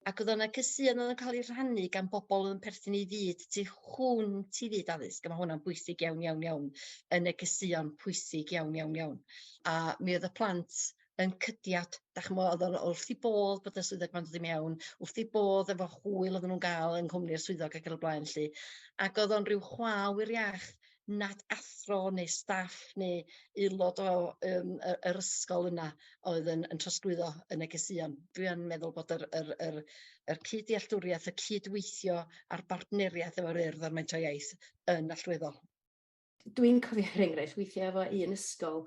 ac oedd yna negeseuon oedd yn cael eu rhannu gan bobl oedd yn perthyn i fyd tu hwnt i fyd addysg, a mae hwnna'n bwysig iawn, iawn, iawn, yn negeseuon pwysig iawn, iawn, iawn. A mi oedd y plant yn cydiad, da ch'mo', oedd o'n wrth i bodd bod y swyddog ma'n dod i mewn, wrth i bodd efo hwyl oedden nhw'n gael yng nghwmni'r swyddog ac yn y blaen 'lly. Ac oedd o'n rhyw chwa awyr iach nad athro neu staff neu aelod o yr ysgol yna oedd yn trosglwyddo y negeseuon. Dwi yn meddwl bod yr cyd-dealltwriaeth, y cydweithio a'r bartneriaeth efo'r Urdd a'r Mentrau Iaith yn allweddol. Dwi'n cofio, er enghraifft, weithio efo un ysgol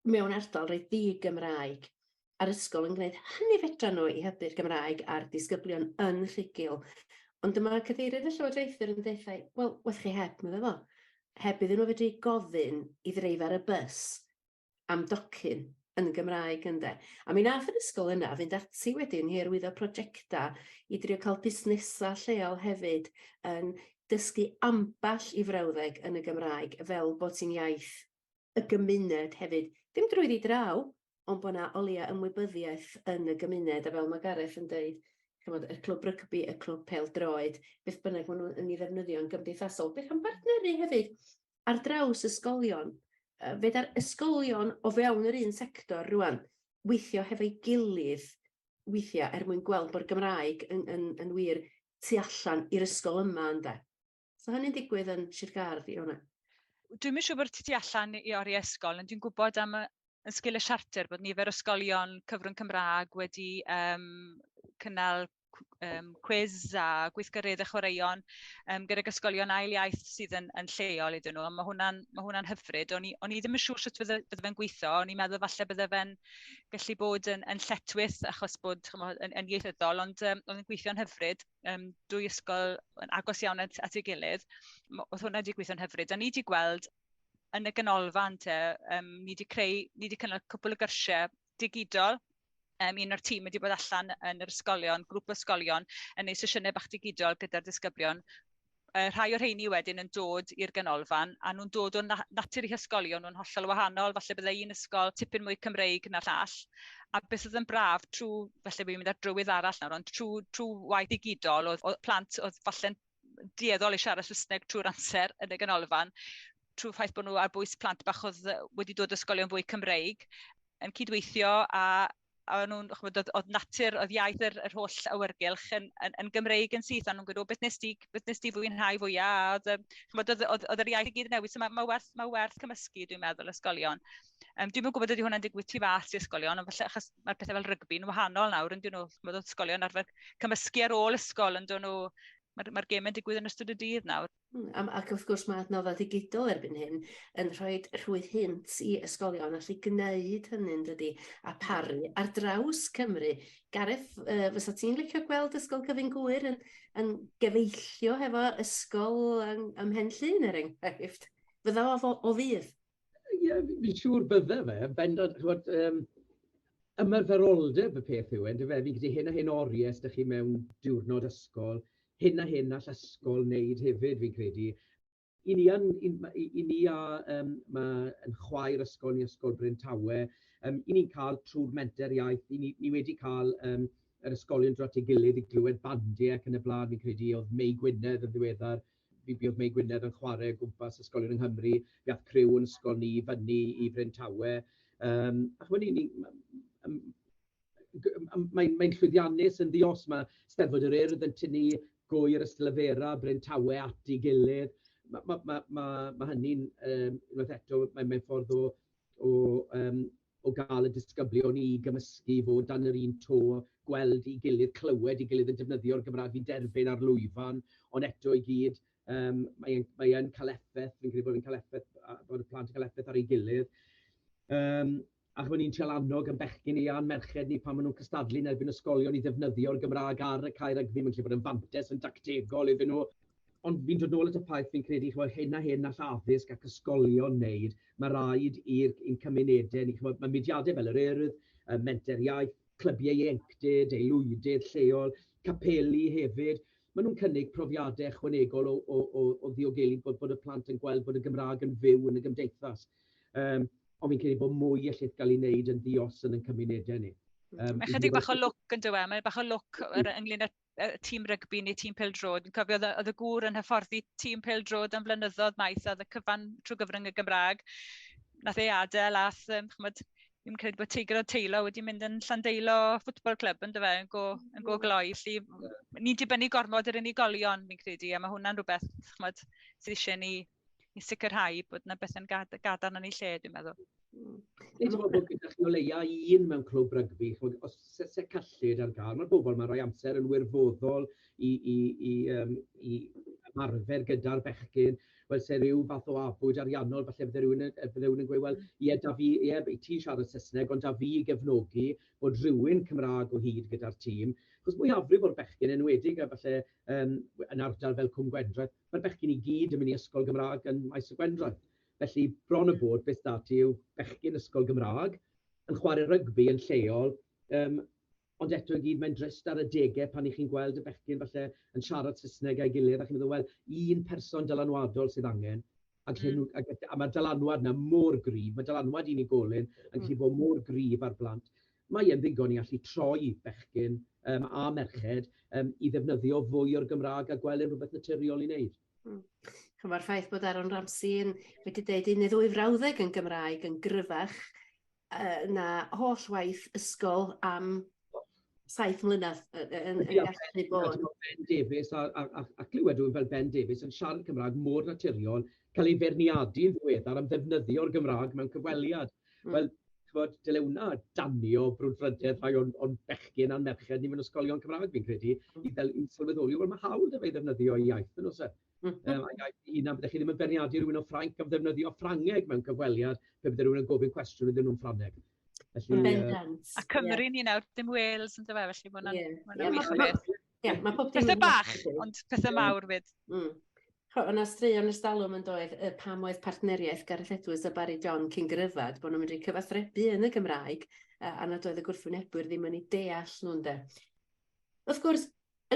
mewn ardal reit ddi-Gymraeg, a'r ysgol yn gwneud hynny fedra nhw i hybu'r Gymraeg a'r disgyblion yn rhugl. Ond dyma cadeirydd y llywodraethwyr yn deutha, "Wel, weth chi heb," medda fo, "heb iddyn nhw fedru gofyn i ddreifar y bws am docyn yn Gymraeg," ynde. A mi nath yr ysgol yna fynd ati wedyn i hyrwyddo prosiectau i drio cael busnesau lleol hefyd yn dysgu ambell i frawddeg yn y Gymraeg fel bod hi'n iaith y gymuned hefyd. Ddim drwyddi draw, ond bod 'na o leia ymwybyddiaeth yn y gymuned, a fel mae Gareth yn dweud, chymod, y clwb rygbi, y clwb pêl-droed, beth bynnag maen nhw yn ei ddefnyddio yn gymdeithasol. Beth am bartneru hefyd ar draws ysgolion? Feda'r ysgolion o fewn yr un sector rwan weithio hefo'i gilydd weithiau er mwyn gweld bod Gymraeg yn wir tu allan i'r ysgol yma, ynde? So hynny'n digwydd yn Sir Gâr, Fiona? Dwi'm yn siŵr bod tu allan i oriau ysgol, ond dwi'n gwybod am y, yn sgil y siarter bod nifer o ysgolion cyfrwng Cymraeg wedi cynnal cwis a gweithgareddau chwaraeon gydag ysgolion ail iaith sydd yn lleol iddyn nhw, a mae hwnna hyfryd. O'n i ddim yn siŵr sut fydde fe'n gweithio. O'n i'n meddwl falle bydde fe'n gallu bod yn lletchwith achos bod, ch'mod, yn ieithyddol, ond oedd yn gweithio'n hyfryd. Dwy ysgol yn agos iawn at ei gilydd. Oedd hwnna wedi gweithio'n hyfryd. A ni wedi gweld yn y ganolfan te, ni wedi cynnal cwpl o gyrsiau digidol. Un o'r tîm wedi bod allan yn yr ysgolion, grŵp o ysgolion, yn neud sesiynau bach digidol gyda'r disgyblion. Rhai o'r rheini wedyn yn dod i'r ganolfan, a nhw'n dod o natur eu hysgolion nhw'n hollol wahanol. Falle byddai un ysgol tipyn mwy Cymreig na'r llall. A beth oedd yn braf, trwy, falle fi'n mynd ar drywydd arall nawr, ond trwy waith digidol, oedd plant oedd falle'n dueddol i siarad Saesneg trwy'r amser yn y ganolfan, trwy ffaith bod nhw ar bwys plant bach oedd wedi dod o ysgolion fwy Cymreig, yn cydweithio a nhw'n, ch'mod, oedd natur, oedd iaith yr holl awyrgylch yn Gymreig yn syth, a nhw'n gweud, "O, beth nes di fwynhau fwyaf?" A oedd, ch'mod, oedd yr iaith i gyd yn newid, so mae werth cymysgu, dwi'n meddwl, ysgolion. Dwi'm yn gwybod ydy hwnna'n digwydd tu fas i ysgolion, ond falle achos mae'r pethau fel rygbi'n wahanol nawr, yn dyn nhw, ch'mod, oedd ysgolion arfer cymysgu ar ôl ysgol, yn dyn nhw, mae'r gemau'n digwydd yn ystod y dydd nawr. Ac wrth gwrs mae adnoddau digidol erbyn hyn yn rhoi rhwydd hynt i ysgolion allu gwneud hynny'n dydy, a paru ar draws Cymru. Gareth, fysa ti'n licio gweld Ysgol Gyfun Gŵyr yn gefeillio hefo ysgol ym Mhen Llŷn, er enghraifft? Fydda o fudd? Ie, fi'n siŵr bydde fe. Bendant, ch'mod, ymarferoldeb y peth yw e, yndyfe? Fi'n credu hyn a hyn oriau os chi mewn diwrnod ysgol, hyn a hyn all ysgol wneud hefyd, fi'n credu. I ni, yn, i ni a mae yn chwaer ysgol ni, Ysgol Bryn Tawe, i ni'n cael trwy'r menter iaith, i ni wedi cael yr ysgolion dod at ei gilydd i glywed bandiau ac yn y blaen. Fi'n credu oedd Mei Gwynedd yn ddiweddar, fi oedd Mei Gwynedd yn chwarae o gwmpas ysgolion yng Nghymru, fi ath criw yn ysgol ni fyny i Bryn Tawe. A ch'mod, ni, mae'n llwyddiannus yn ddi-os, mae Steddfod yr Urdd yn tynnu Gwyr, Ystalyfera, Bryn Tawe at ei gilydd. Mae ma, ma, ma, ma hynny'n, unwaith eto, mae'n mae ffordd o gael y disgyblion i gymysgu, fod dan yr un to, gweld ei gilydd, clywed ei gilydd yn defnyddio'r Gymraeg i derbyn ar lwyfan, ond eto i gyd, mae'n mae cael effaith, fi'n credu bod yn cael effaith, bod y plant yn cael effaith ar ei gilydd. A ch'mod, ni'n trial annog yn bechgyn ni a'n merched ni pan maen nhw'n cystadlu yn erbyn ysgolion i ddefnyddio'r Gymraeg ar y cae rygbi. Mae'n gallu bod yn fantes yn dactegol iddyn nhw. Ond fi'n dod nôl at y ffaith, fi'n credu, ch'mod, hyn a hyn all addysg ac ysgolion wneud, mae rhaid i'n cymunedau ni, ch'mod, mae mudiadau fel yr Urdd, y Menter Iaith, clybiau ieuenctid, aelwydydd lleol, capeli hefyd, maen nhw'n cynnig profiadau ychwanegol o ddiogelu bod y plant yn gweld bod y Gymraeg yn fyw yn y gymdeithas. Ond fi'n credu bod mwy allith gael ei wneud yn ddi-os yn ein cymunedau ni. Mae chydig bach o lwc yn dywe, mae bach o lwc ynglyn â tîm rygbi neu tîm pêl-droed. Fi'n cofio oedd y gŵr yn hyfforddi tîm pêl-droed am flynyddoedd maith, a oedd y cyfan trwy gyfrwng y Gymraeg. Nath ei adael, ath, ch'mod, fi'n credu bod Teigr o Teilo wedi mynd yn Llandeilo Football Club yn dyfe, yn go gloi. Felly, ni'n dibynnu gormod ar unigolion, fi'n credu, a mae hwnna'n rhywbeth, ch'mod, sydd eisiau ni i sicrhau bod yna bethau'n gadarn yn ei lle, dwi'n meddwl. Neu ti'n meddwl bod gyda chi o leia un mewn clwb rygbi, ch'mod, os se cyllid ar gael, mae'r bobl mae'n rhoi amser yn wirfoddol i ymarfer gyda'r bechgyn. Wel, se rhyw fath o abwyd ariannol, falle bydde rhywun yn gweud, "Wel, ie, da fi, ie, ti'n siarad Saesneg, ond da fi i gefnogi bod rhywun Cymraeg o hyd gyda'r tîm." Achos mwyafrif o'r bechgyn, enwedig a falle yn ardal fel Cwm Gwendraeth, mae'r bechgyn i gyd yn mynd i ysgol Gymraeg yn Maes y Gwendraeth. Felly, bron y bod, beth da ti yw bechgyn ysgol Gymraeg yn chwarae rygbi yn lleol, ond eto i gyd mae'n drist ar y degau pan i chi'n gweld y bechgyn falle yn siarad Saesneg a'i gilydd a chi'n meddwl, wel, un person dylanwadol sydd angen. Ac, a mae'r dylanwad yna mor gryf, mae dylanwad unigolyn yn gallu bod mor gryf ar blant. Mae e'n ddigon i allu troi bechgyn a merched i ddefnyddio fwy o'r Gymraeg a gweld yn rhywbeth naturiol i wneud. Mae'r ffaith bod Aaron Ramsey yn wedi dweud un neu ddwy frawddeg yn Gymraeg yn gryfach na holl waith ysgol am 7 mlynedd yn gallu bod. Ben Davies a clywed rhywun fel Ben Davies yn siarad Cymraeg mor naturiol, cael ei feirniadu'n ddiweddar am ddefnyddio'r Gymraeg mewn cyfweliad. Wel, ch'mod, dyle hwnna danio brwdfrydedd rhai o'n bechgyn a'n merched ni mewn ysgolion Cymraeg, fi'n credu, i fel i sylweddoli, wel, mae hawl 'da fe i ddefnyddio ei iaith yn oes e? A iaith ei hunan, byddech chi ddim yn beirniadu rhywun o Ffrainc am ddefnyddio Ffrangeg mewn cyfweliad pe bydde rhywun yn gofyn cwestiwn iddyn nhw'n Ffrangeg. Felly, Bendant. A Cymru ni nawr, dim Wales yn dyfe, felly mae hwnna'n ma wych o beth. Ie, mae pob dim. Pethau bach, ond pethau mawr fyd. O'na straeon ers talwm yn doedd, pam oedd partneriaeth Gareth Edwards a Barry John cyn gryfad, bod nhw'n mynd i cyfathrebu yn y Gymraeg, a nad oedd y gwrthwynebwyr ddim yn ei deall nhw'n de. Wrth gwrs,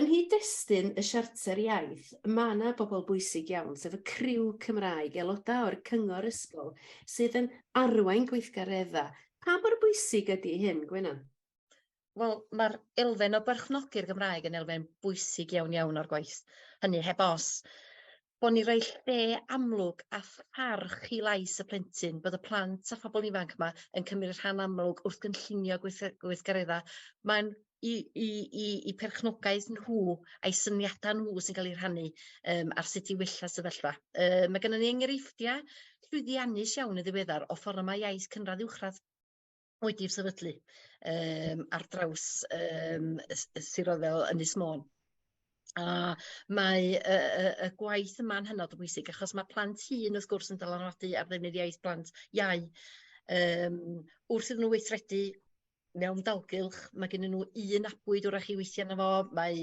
yng nghyd-destun y Siarter Iaith, mae yna bobl bwysig iawn, sef y criw Cymraeg, aelodau o'r cyngor ysgol, sydd yn arwain gweithgareddau. Pa mor bwysig ydy hyn, Gwenan? Wel, mae'r elfen o berchnogi'r Gymraeg yn elfen bwysig iawn iawn o'r gwaith. Hynny heb os. Bod ni roi lle amlwg a pharch i lais y plentyn, bod y plant a phobl ifanc yma yn cymryd rhan amlwg wrth gynllunio gweithgareddau. Mae'n i perchnogaeth nhw a'i syniadau nhw sy'n cael eu rhannu ar sut i wella sefyllfa. Mae gennym ni enghreifftiau llwyddiannus iawn yn ddiweddar o ffordd mae iaith cynradd uwchradd wedi'i sefydlu ar draws y siroedd fel Ynys Môn. A mae y gwaith yma'n hynod o bwysig achos mae plant hŷn wrth gwrs yn dylanwadu ar ddefnydd iaith plant iau. Wrth iddyn nhw weithredu mewn dalgylch, mae gen nhw un abwyd wrach i weithio arno fo, mae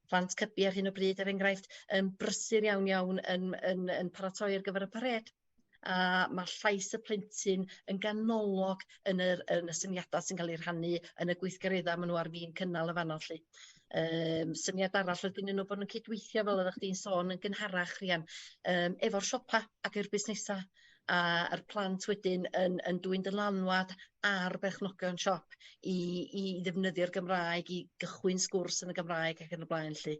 plant cybi ar hyn o bryd, er enghraifft, yn brysur iawn iawn yn paratoi ar gyfer y parêd. A mae llais y plentyn yn ganolog yn y syniadau sy'n cael eu rhannu yn y gweithgareddau maen nhw ar fin cynnal y fanno 'lly. Syniad arall oedd gen nhw bod nhw'n cydweithio, fel oeddech chdi'n sôn yn gynharach, Rhian, efo'r siopa ac i'r busnesau a'r plant wedyn yn dwyn dylanwad ar berchnogion siop i ddefnyddio'r Gymraeg, i gychwyn sgwrs yn y Gymraeg ac yn y blaen 'lly.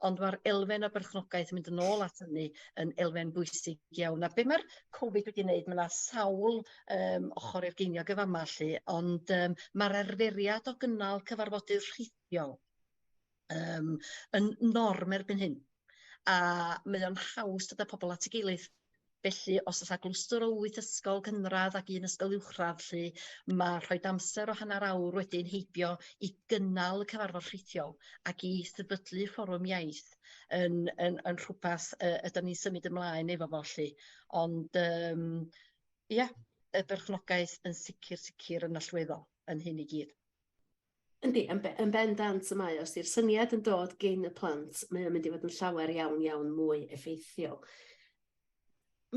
Ond mae'r elfen o berchnogaeth yn mynd yn ôl at hynny yn elfen bwysig iawn. A be mae'r Covid wedi wneud, mae yna sawl ochr i'r geiniog y fama 'lly, ond mae'r arferiad o gynnal cyfarfodydd rhithiol yn norm erbyn hyn. A mae o'n haws dod â pobl at ei gilydd. Felly, os oes 'na glwstwr o 8 ysgol cynradd ac un ysgol uwchradd, lly, mae rhoi amser o hanner awr wedyn heibio i gynnal y cyfarfod rhithiol ac i sefydlu fforwm iaith yn rhywbeth ydyn ni'n symud ymlaen efo fo, lly. Ond ia, y berchnogaeth yn sicr yn allweddol yn hyn i gyd. Yndi, yn bendant y mae. Os 'di'r syniad yn dod gin y plant, mae o'n mynd i fod yn llawer iawn, iawn mwy effeithiol.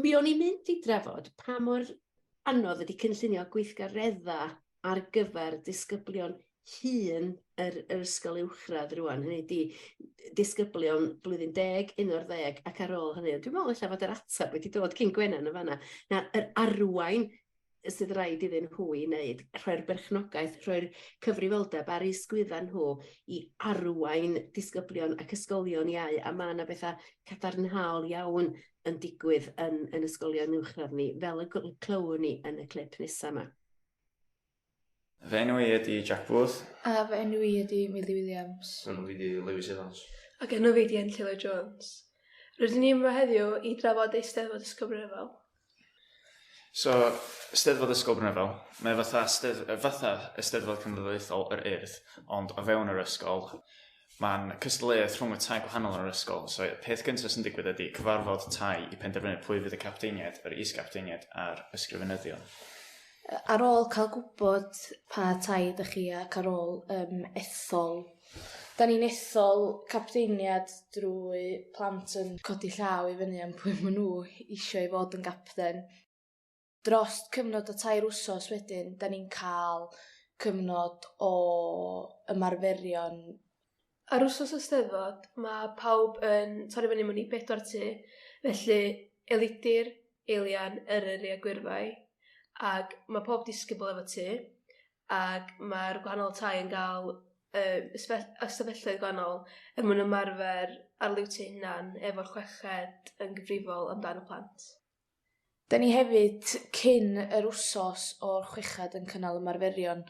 Mi o'n i'n mynd i drafod pa mor anodd ydy cynllunio gweithgaredda ar gyfer disgyblion hŷn yr ysgol uwchradd rwan. Hynny ydi disgyblion blwyddyn 10, 11 ac ar ôl hynny. Dwi'n meddwl ella fod yr ateb wedi dod cyn Gwenan yn fanna. Na, yr arwain sydd rhaid iddyn nhw i wneud, rhoi'r berchnogaeth, rhoi'r cyfrifoldeb ar eu sgwydda nhw i arwain disgyblion ac ysgolion iau, a mae yna bethau cadarnhaol iawn yn digwydd yn ysgolion uwchradd ni, fel y clywwn ni yn y clip nesaf yma. Fy enw i ydy Jack Booth. A fy enw i ydy Millie Williams. Fy enw i ydy Lewis Evans. Ac enw fi ydy Enlli Lloyd Jones. Rydyn ni yma heddiw i drafod Eisteddfod Ysgol Brynrefail. So, Steddfod Ysgol Brynrefail, mae fatha Eisteddfod Cenedlaethol yr Urdd, ond o fewn yr ysgol. Mae'n cystadleuaeth rhwng y tai gwahanol yn yr ysgol. So, peth gyntaf sy'n digwydd ydy cyfarfod tai i penderfynu pwy fydd y capteiniaid, yr is-gapteiniaid a'r ysgrifenyddion. Ar ôl cael gwybod pa tai ydych chi ac ar ôl ethol, da ni'n ethol capteiniad drwy plant yn codi llaw i fyny am pwy maen nhw eisiau i fod yn gapten. Dros cyfnod o 3 wsos wedyn, da ni'n cael cyfnod o ymarferion. Ar wsos y Steddfod, mae pawb yn torri fyny mewn i 4 tŷ, felly Elidir, Eilian, Eryri a Gwyrfai, ac mae pob disgybl efo tŷ, ac mae'r gwahanol tai yn cael ystafelloedd gwahanol er mwyn ymarfer ar liwt eu hunan efo'r chweched yn gyfrifol amdan y plant. Da ni hefyd cyn yr wsos o'r chweched yn cynnal ymarferion.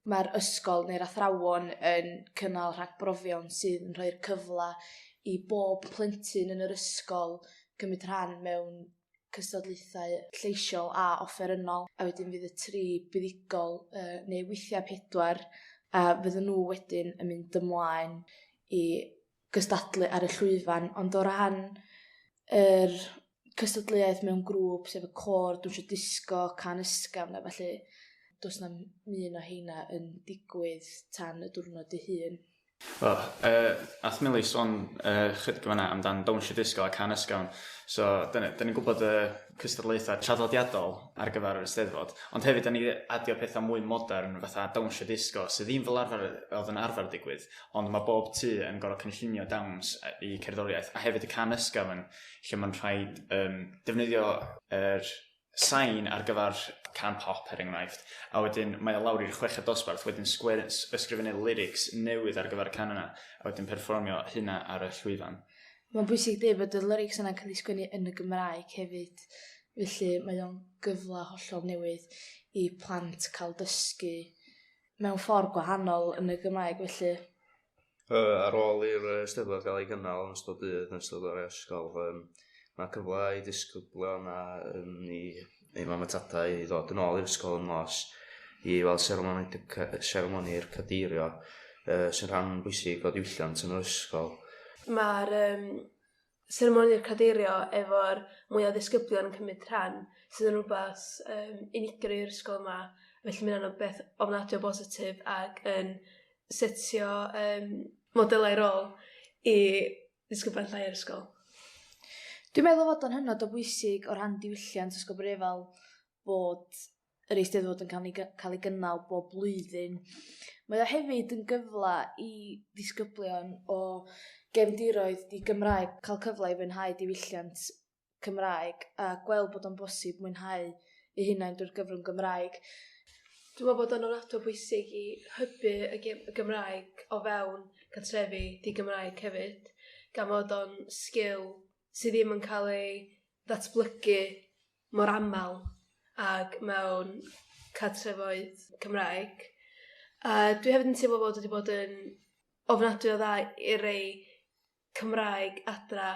Mae'r ysgol neu'r athrawon yn cynnal rhagbrofion sydd yn rhoi'r cyfle i bob plentyn yn yr ysgol gymryd rhan mewn cystadlaethau lleisiol a offerynnol. A wedyn fydd y 3 buddugol neu weithiau 4, a fydden nhw wedyn yn mynd ymlaen i gystadlu ar y llwyfan. Ond o ran yr cystadleuaeth mewn grŵp, sef y côr, dawnsio disgo, can ysgafn a felly, does na'm un o heina yn digwydd tan y diwrnod ei hun. Wel, ath Millie sôn chydig fan'na amdan dawnsio disgo a can ysgafn. So, da ni'n gwybod y cystadlaethau traddodiadol ar gyfer yr Eisteddfod, ond hefyd da ni adio pethau mwy modern fatha dawnsio disgo, sydd ddim fel arfer oedd yn arfer digwydd, ond mae bob tŷ yn gorfod cynllunio dawns i cerddoriaeth, a hefyd y can ysgafn, lle mae'n rhaid defnyddio yr sain ar gyfer can pop er enghraifft, a wedyn mae o lawr i'r chweched dosbarth, wedyn ysgrifennu lyrics newydd ar gyfer y can yna, a wedyn perfformio hynna ar y llwyfan. Mae'n bwysig dweud bod y lyrics yna'n cael eu sgwennu yn y Gymraeg hefyd, felly mae o'n gyfle hollol newydd i plant cael dysgu mewn ffordd gwahanol yn y Gymraeg, felly. Ar ôl i'r Eisteddfod gael ei gynnal yn ystod dydd, yn ystod yr ysgol, mae cyfle i disgyblion a i mam a tadau i ddod yn ôl i'r ysgol yn nos i weld seremoni'r cadeirio, sy'n rhan bwysig o diwylliant yn yr ysgol. Mae'r seremoni'r cadeirio efo'r mwy o ddisgyblion yn cymryd rhan, sydd yn rhywbeth unigryw i'r ysgol yma, felly mae'n anodd beth ofnadwy o bositif ac yn setio modelau rôl i ddisgyblion llai yr ysgol. Dwi'n meddwl fod o'n hynod o bwysig o ran diwylliant Ysgol Brynrefail bod yr Eisteddfod yn cael ei gynnal bob blwyddyn. Mae o hefyd yn gyfle i ddisgyblion o gefndiroedd di Gymraeg cael cyfle i fwynhau diwylliant Cymraeg a gweld bod o'n bosib mwynhau eu hunain drwy'r gyfrwng Gymraeg. Dwi'n meddwl bod o'n ofnadwy o bwysig i hybu y Gymraeg o fewn cartrefi di Gymraeg hefyd, gan fod o'n sgil sydd ddim yn cael ei ddatblygu mor aml ag mewn cartrefoedd Cymraeg. A dwi hefyd yn teimlo bod wedi bod yn ofnadwy o dda i rei Cymraeg adra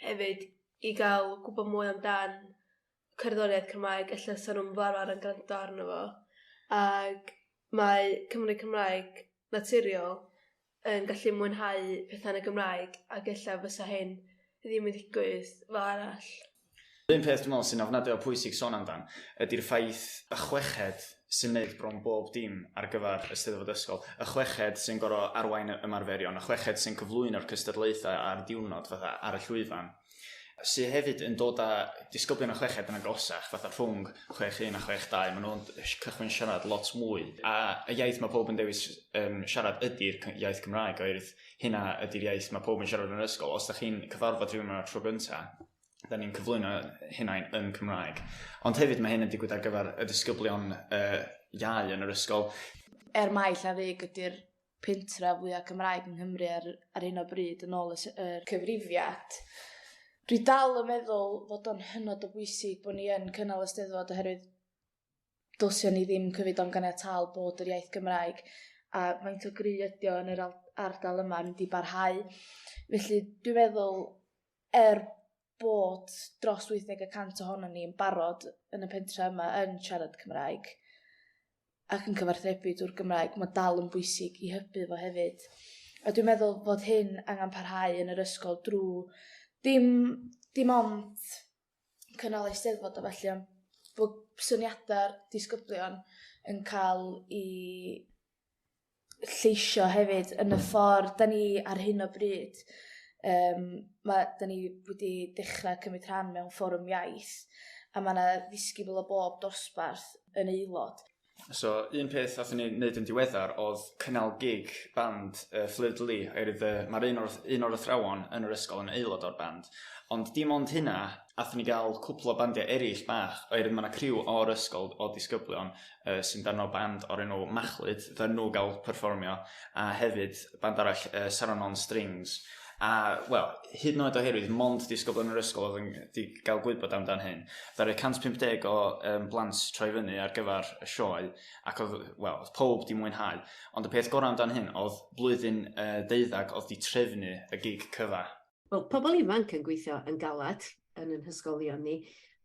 hefyd i gael gwybod mwy amdan cerddoriaeth Cymraeg, ella sa nhw'n fel arfer yn gwrando arno fo. Ac mae Cymry Cymraeg naturiol yn gallu mwynhau pethau yn y Gymraeg ac ella fysa hyn ddim yn ddigwydd fel arall. Un peth dwi'n meddwl sy'n ofnadwy o pwysig sôn amdan ydy'r ffaith y chweched sy'n neud bron bob dim ar gyfer y Steddfod Ysgol. Y chweched sy'n gorfod arwain y ymarferion, y chweched sy'n cyflwyno'r cystadlaethau ar diwrnod fatha ar y llwyfan, sydd hefyd yn dod â disgyblion y chweched yn agosach, fatha rhwng 6-1 a 6-2, maen nhw'n cychwyn siarad lot mwy. A y iaith mae pob yn dewis siarad ydy'r iaith Cymraeg, oherwydd hynna ydy'r iaith mae pob yn siarad yn yr ysgol. Os da chi'n cyfarfod rhywun yma tro gyntaf, da ni'n cyflwyno hynna'n yn Cymraeg. Ond hefyd mae hyn yn digwydd ar gyfer y disgyblion iau yn yr ysgol. Er mai Llanrug ydy'r pentra fwyaf Cymraeg yng Nghymru ar hyn o bryd yn ôl y cyfrifiad, dwi dal yn meddwl fod o'n hynod o bwysig bod ni yn cynnal y Steddfod, oherwydd dylsion ni ddim cyfyd o'n ganiataol bod yr iaith Gymraeg a faint o gry ydi o yn yr ardal yma yn mynd i barhau. Felly dwi'n meddwl er bod dros 80% ohonon ni yn barod yn y pentra yma yn siarad Cymraeg ac yn cyfathrebu drwy'r Gymraeg, mae dal yn bwysig i hybu fo hefyd. A dwi'n meddwl fod hyn angen parhau yn yr ysgol drwy dim ond cynnal Eisteddfod a felly, ond bod syniadau'r disgyblion yn cael i lleisio hefyd yn y ffordd da ni ar hyn o bryd. Da ni wedi dechrau cymryd rhan mewn fforwm iaith a mae yna ddisgybl o bob dosbarth yn aelod. So, un peth nathon ni wneud yn diweddar oedd cynnal gig band Fleur de Lis, oherwydd mae'r un o'r athrawon yn yr ysgol yn aelod o'r band. Ond dim ond hynna, athon ni gael cwpl o bandiau eraill bach, oherwydd mae yna criw o'r ysgol o disgyblion sy'n darn o band o'r enw Machlud, ddaru nhw gael perfformio, a hefyd band arall, Saron Strings. A, wel, hyd yn oed oherwydd mond disgyblion yr ysgol oedd yn di gael gwybod amdan hyn, ddaru 150 o blant troi fyny ar gyfer y sioe, ac oedd, wel, oedd pob di mwynhau. Ond y peth gorau amdan hyn oedd blwyddyn 12 oedd di trefnu y gig cyfa. Wel, pobl ifanc yn gweithio yn galad yn ein hysgolion ni,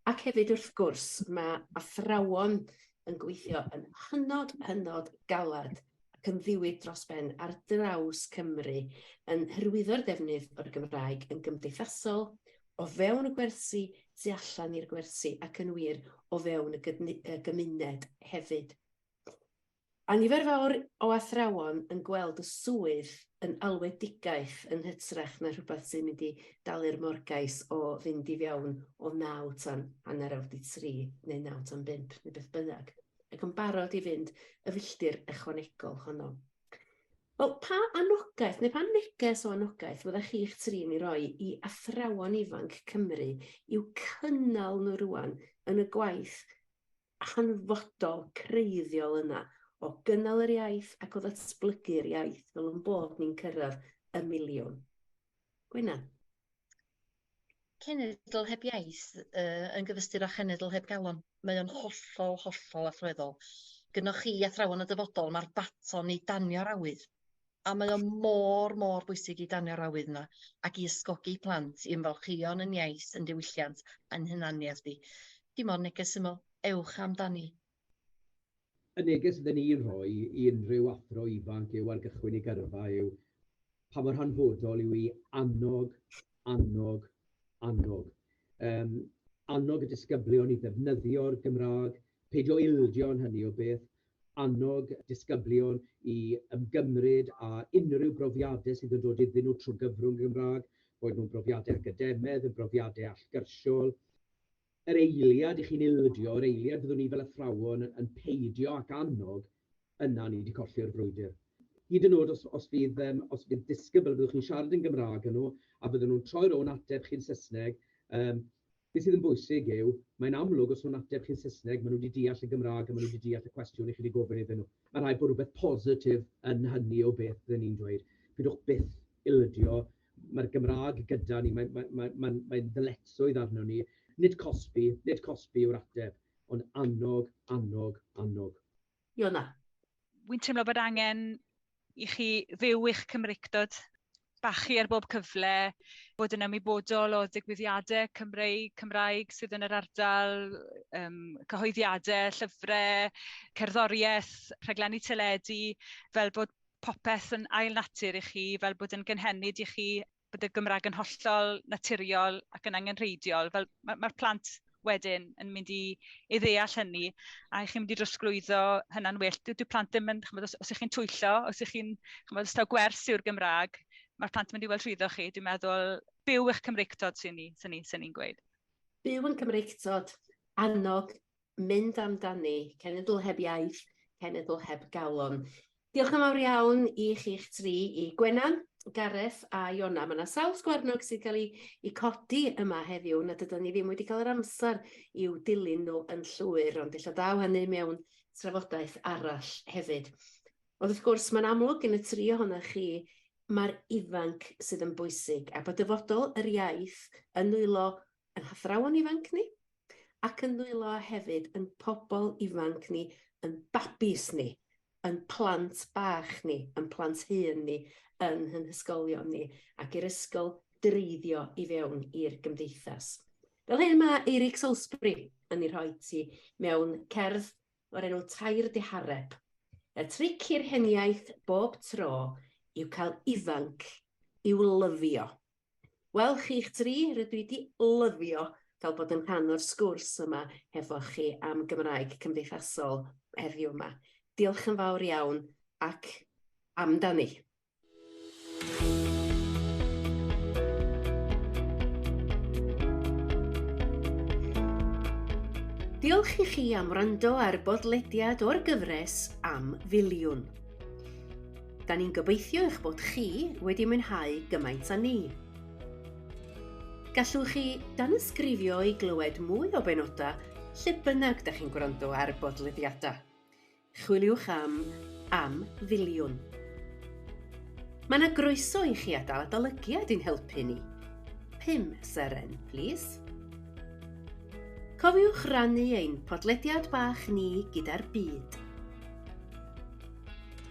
ac hefyd wrth gwrs mae athrawon yn gweithio yn hynod, hynod galad ac yn ddiwyd dros ben ar draws Cymru yn hyrwyddo'r defnydd o'r Gymraeg yn gymdeithasol, o fewn y gwersi, tu allan i'r gwersi ac yn wir o fewn y gymuned hefyd. A nifer fawr o athrawon yn gweld y swydd yn alwedigaeth yn hytrach na rhywbeth sy'n mynd i dalu'r morgais o fynd i fewn o 9 tan 3:30 neu 9 tan 5 neu beth bynnag, ac yn barod i fynd y filltir ychwanegol honno. Wel, pa anogaeth neu pa neges o anogaeth fyddech chi'ch trin i roi i athrawon ifanc Cymru i'w cynnal nhw rŵan yn y gwaith hanfodol creiddiol yna o gynnal yr iaith ac o ddatblygu'r iaith fel yn bod ni'n cyrraedd y miliwn? Gwenan? Cenedl heb iaith yn gyfystyr â chenedl heb galon. Mae o'n hollol, hollol allweddol. Gynnoch chi athrawon y dyfodol, mae'r baton i danio'r awydd. A mae o mor, mor bwysig i danio'r awydd yna ac i ysgogi plant i ymfalchïo yn iaith, yn diwylliant, yn hunaniaeth di. Dim ond neges syml, ewch amdani. Y neges fydden ni'n rhoi i unrhyw athro ifanc yw ar gychwyn ei gyrfa yw pa mor hanfodol yw i annog, annog, annog. Annog y disgyblion i ddefnyddio'r Gymraeg, peidio ildio yn hynny o beth, annog disgyblion i ymgymryd â unrhyw brofiadau sydd yn dod iddyn nhw trwy gyfrwng Gymraeg, boed nhw'n brofiadau academaidd, yn brofiadau allgyrsiol. Yr eiliad i chi'n ildio, yr eiliad fyddwn ni fel athrawon yn peidio ac annog, yna ni wedi colli'r frwydr. Hyd yn oed os fydd disgybl byddwch chi'n siarad yn Gymraeg yn nhw, a bydden nhw'n troi rownd ateb chi'n Saesneg, beth sydd yn bwysig yw, mae'n amlwg os nhw'n ateb chi'n Saesneg, maen nhw wedi deall y Gymraeg a maen nhw wedi deall y cwestiwn i chi wedi gofyn iddyn nhw. Mae'n rhaid bod rhywbeth positif yn hynny o beth fydden ni'n dweud. Pidwch byth ildio, mae'r Gymraeg gyda ni, mae'n ddyletswydd arno ni. Nid cosbi yw'r ateb, ond annog, annog, annog. Iona? Wy'n teimlo bod angen i chi fyw eich Cymreictod, bachu ar bob cyfle, bod yn ymwybodol o ddigwyddiadau Cymreig, Cymraeg sydd yn yr ardal, cyhoeddiadau, llyfrau, cerddoriaeth, rhaglenni teledu, fel bod popeth yn ail natur i chi, fel bod yn gynhenid i chi, bod y Gymraeg yn hollol naturiol ac yn angenrheidiol. Fel mae'r ma plant wedyn yn mynd i ddeall hynny, a chi'n mynd i drosglwyddo hynna'n well. Dwi plant ddim yn, chymod, os ych chi'n twyllo, os ych chi'n, chymod, os taw gwers yw'r Gymraeg, mae'r plant yn mynd i weld trwyddo chi. Dwi'n meddwl, byw eich Cymreictod sy'n ni'n ni, gweud. Byw yn Cymreictod, annog, mynd amdani, cenedl heb iaith, cenedl heb galon. Diolch yn fawr iawn i chi'ch tri, i Gwenan, Gareth a Iona. Mae yna sawl sgwarnog sydd cael ei codi yma heddiw nad ydyn ni ddim wedi cael yr amser i'w dilyn nhw yn llwyr, ond ella daw hynny mewn trafodaeth arall hefyd. Ond wrth gwrs, mae'n amlwg yn y tri ohonoch chi, mae'r ifanc sydd yn bwysig, a bod dyfodol yr iaith yn nwylo yn hathrawon ifanc ni, ac yn nwylo hefyd yn pobl ifanc ni, yn babis ni, yn plant bach ni, yn plant hŷn ni, yn hyn hysgolion ni, ac i'r ysgol dreiddio i fewn i'r gymdeithas. Fel hyn mae Eirig Salisbury yn ei rhoi ti mewn cerdd o'r enw Tair Dihareb. Y tric i'r heniaith bob tro yw cael ifanc i'w lyfio. Wel, chi'ch tri, rydw i wedi lyfio cael bod yn rhan o'r sgwrs yma hefo chi am Gymraeg cymdeithasol heddiw yma. Diolch yn fawr iawn ac amdani. Diolch i chi am wrando ar bodlediad o'r gyfres Am Filiwn. Da ni'n gobeithio eich bod chi wedi mwynhau gymaint â ni. Gallwch chi danysgrifio i glywed mwy o benodau lle bynnag da chi'n gwrando ar bodlediadau. Chwiliwch am Am Filiwn. Mae yna groeso i chi adael adolygiad i'n helpu ni. 5 seren, plîs. Cofiwch rannu ein podlediad bach ni gyda'r byd.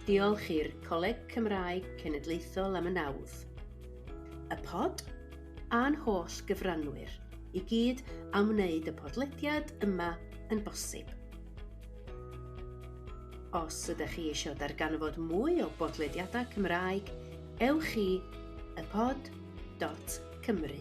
Diolch i'r Coleg Cymraeg Cenedlaethol am y nawdd. Y pod a'n holl gyfranwyr i gyd am wneud y podlediad yma yn bosib. Os ydych chi eisiau darganfod mwy o bodlediadau Cymraeg, ewch i ypod.cymru.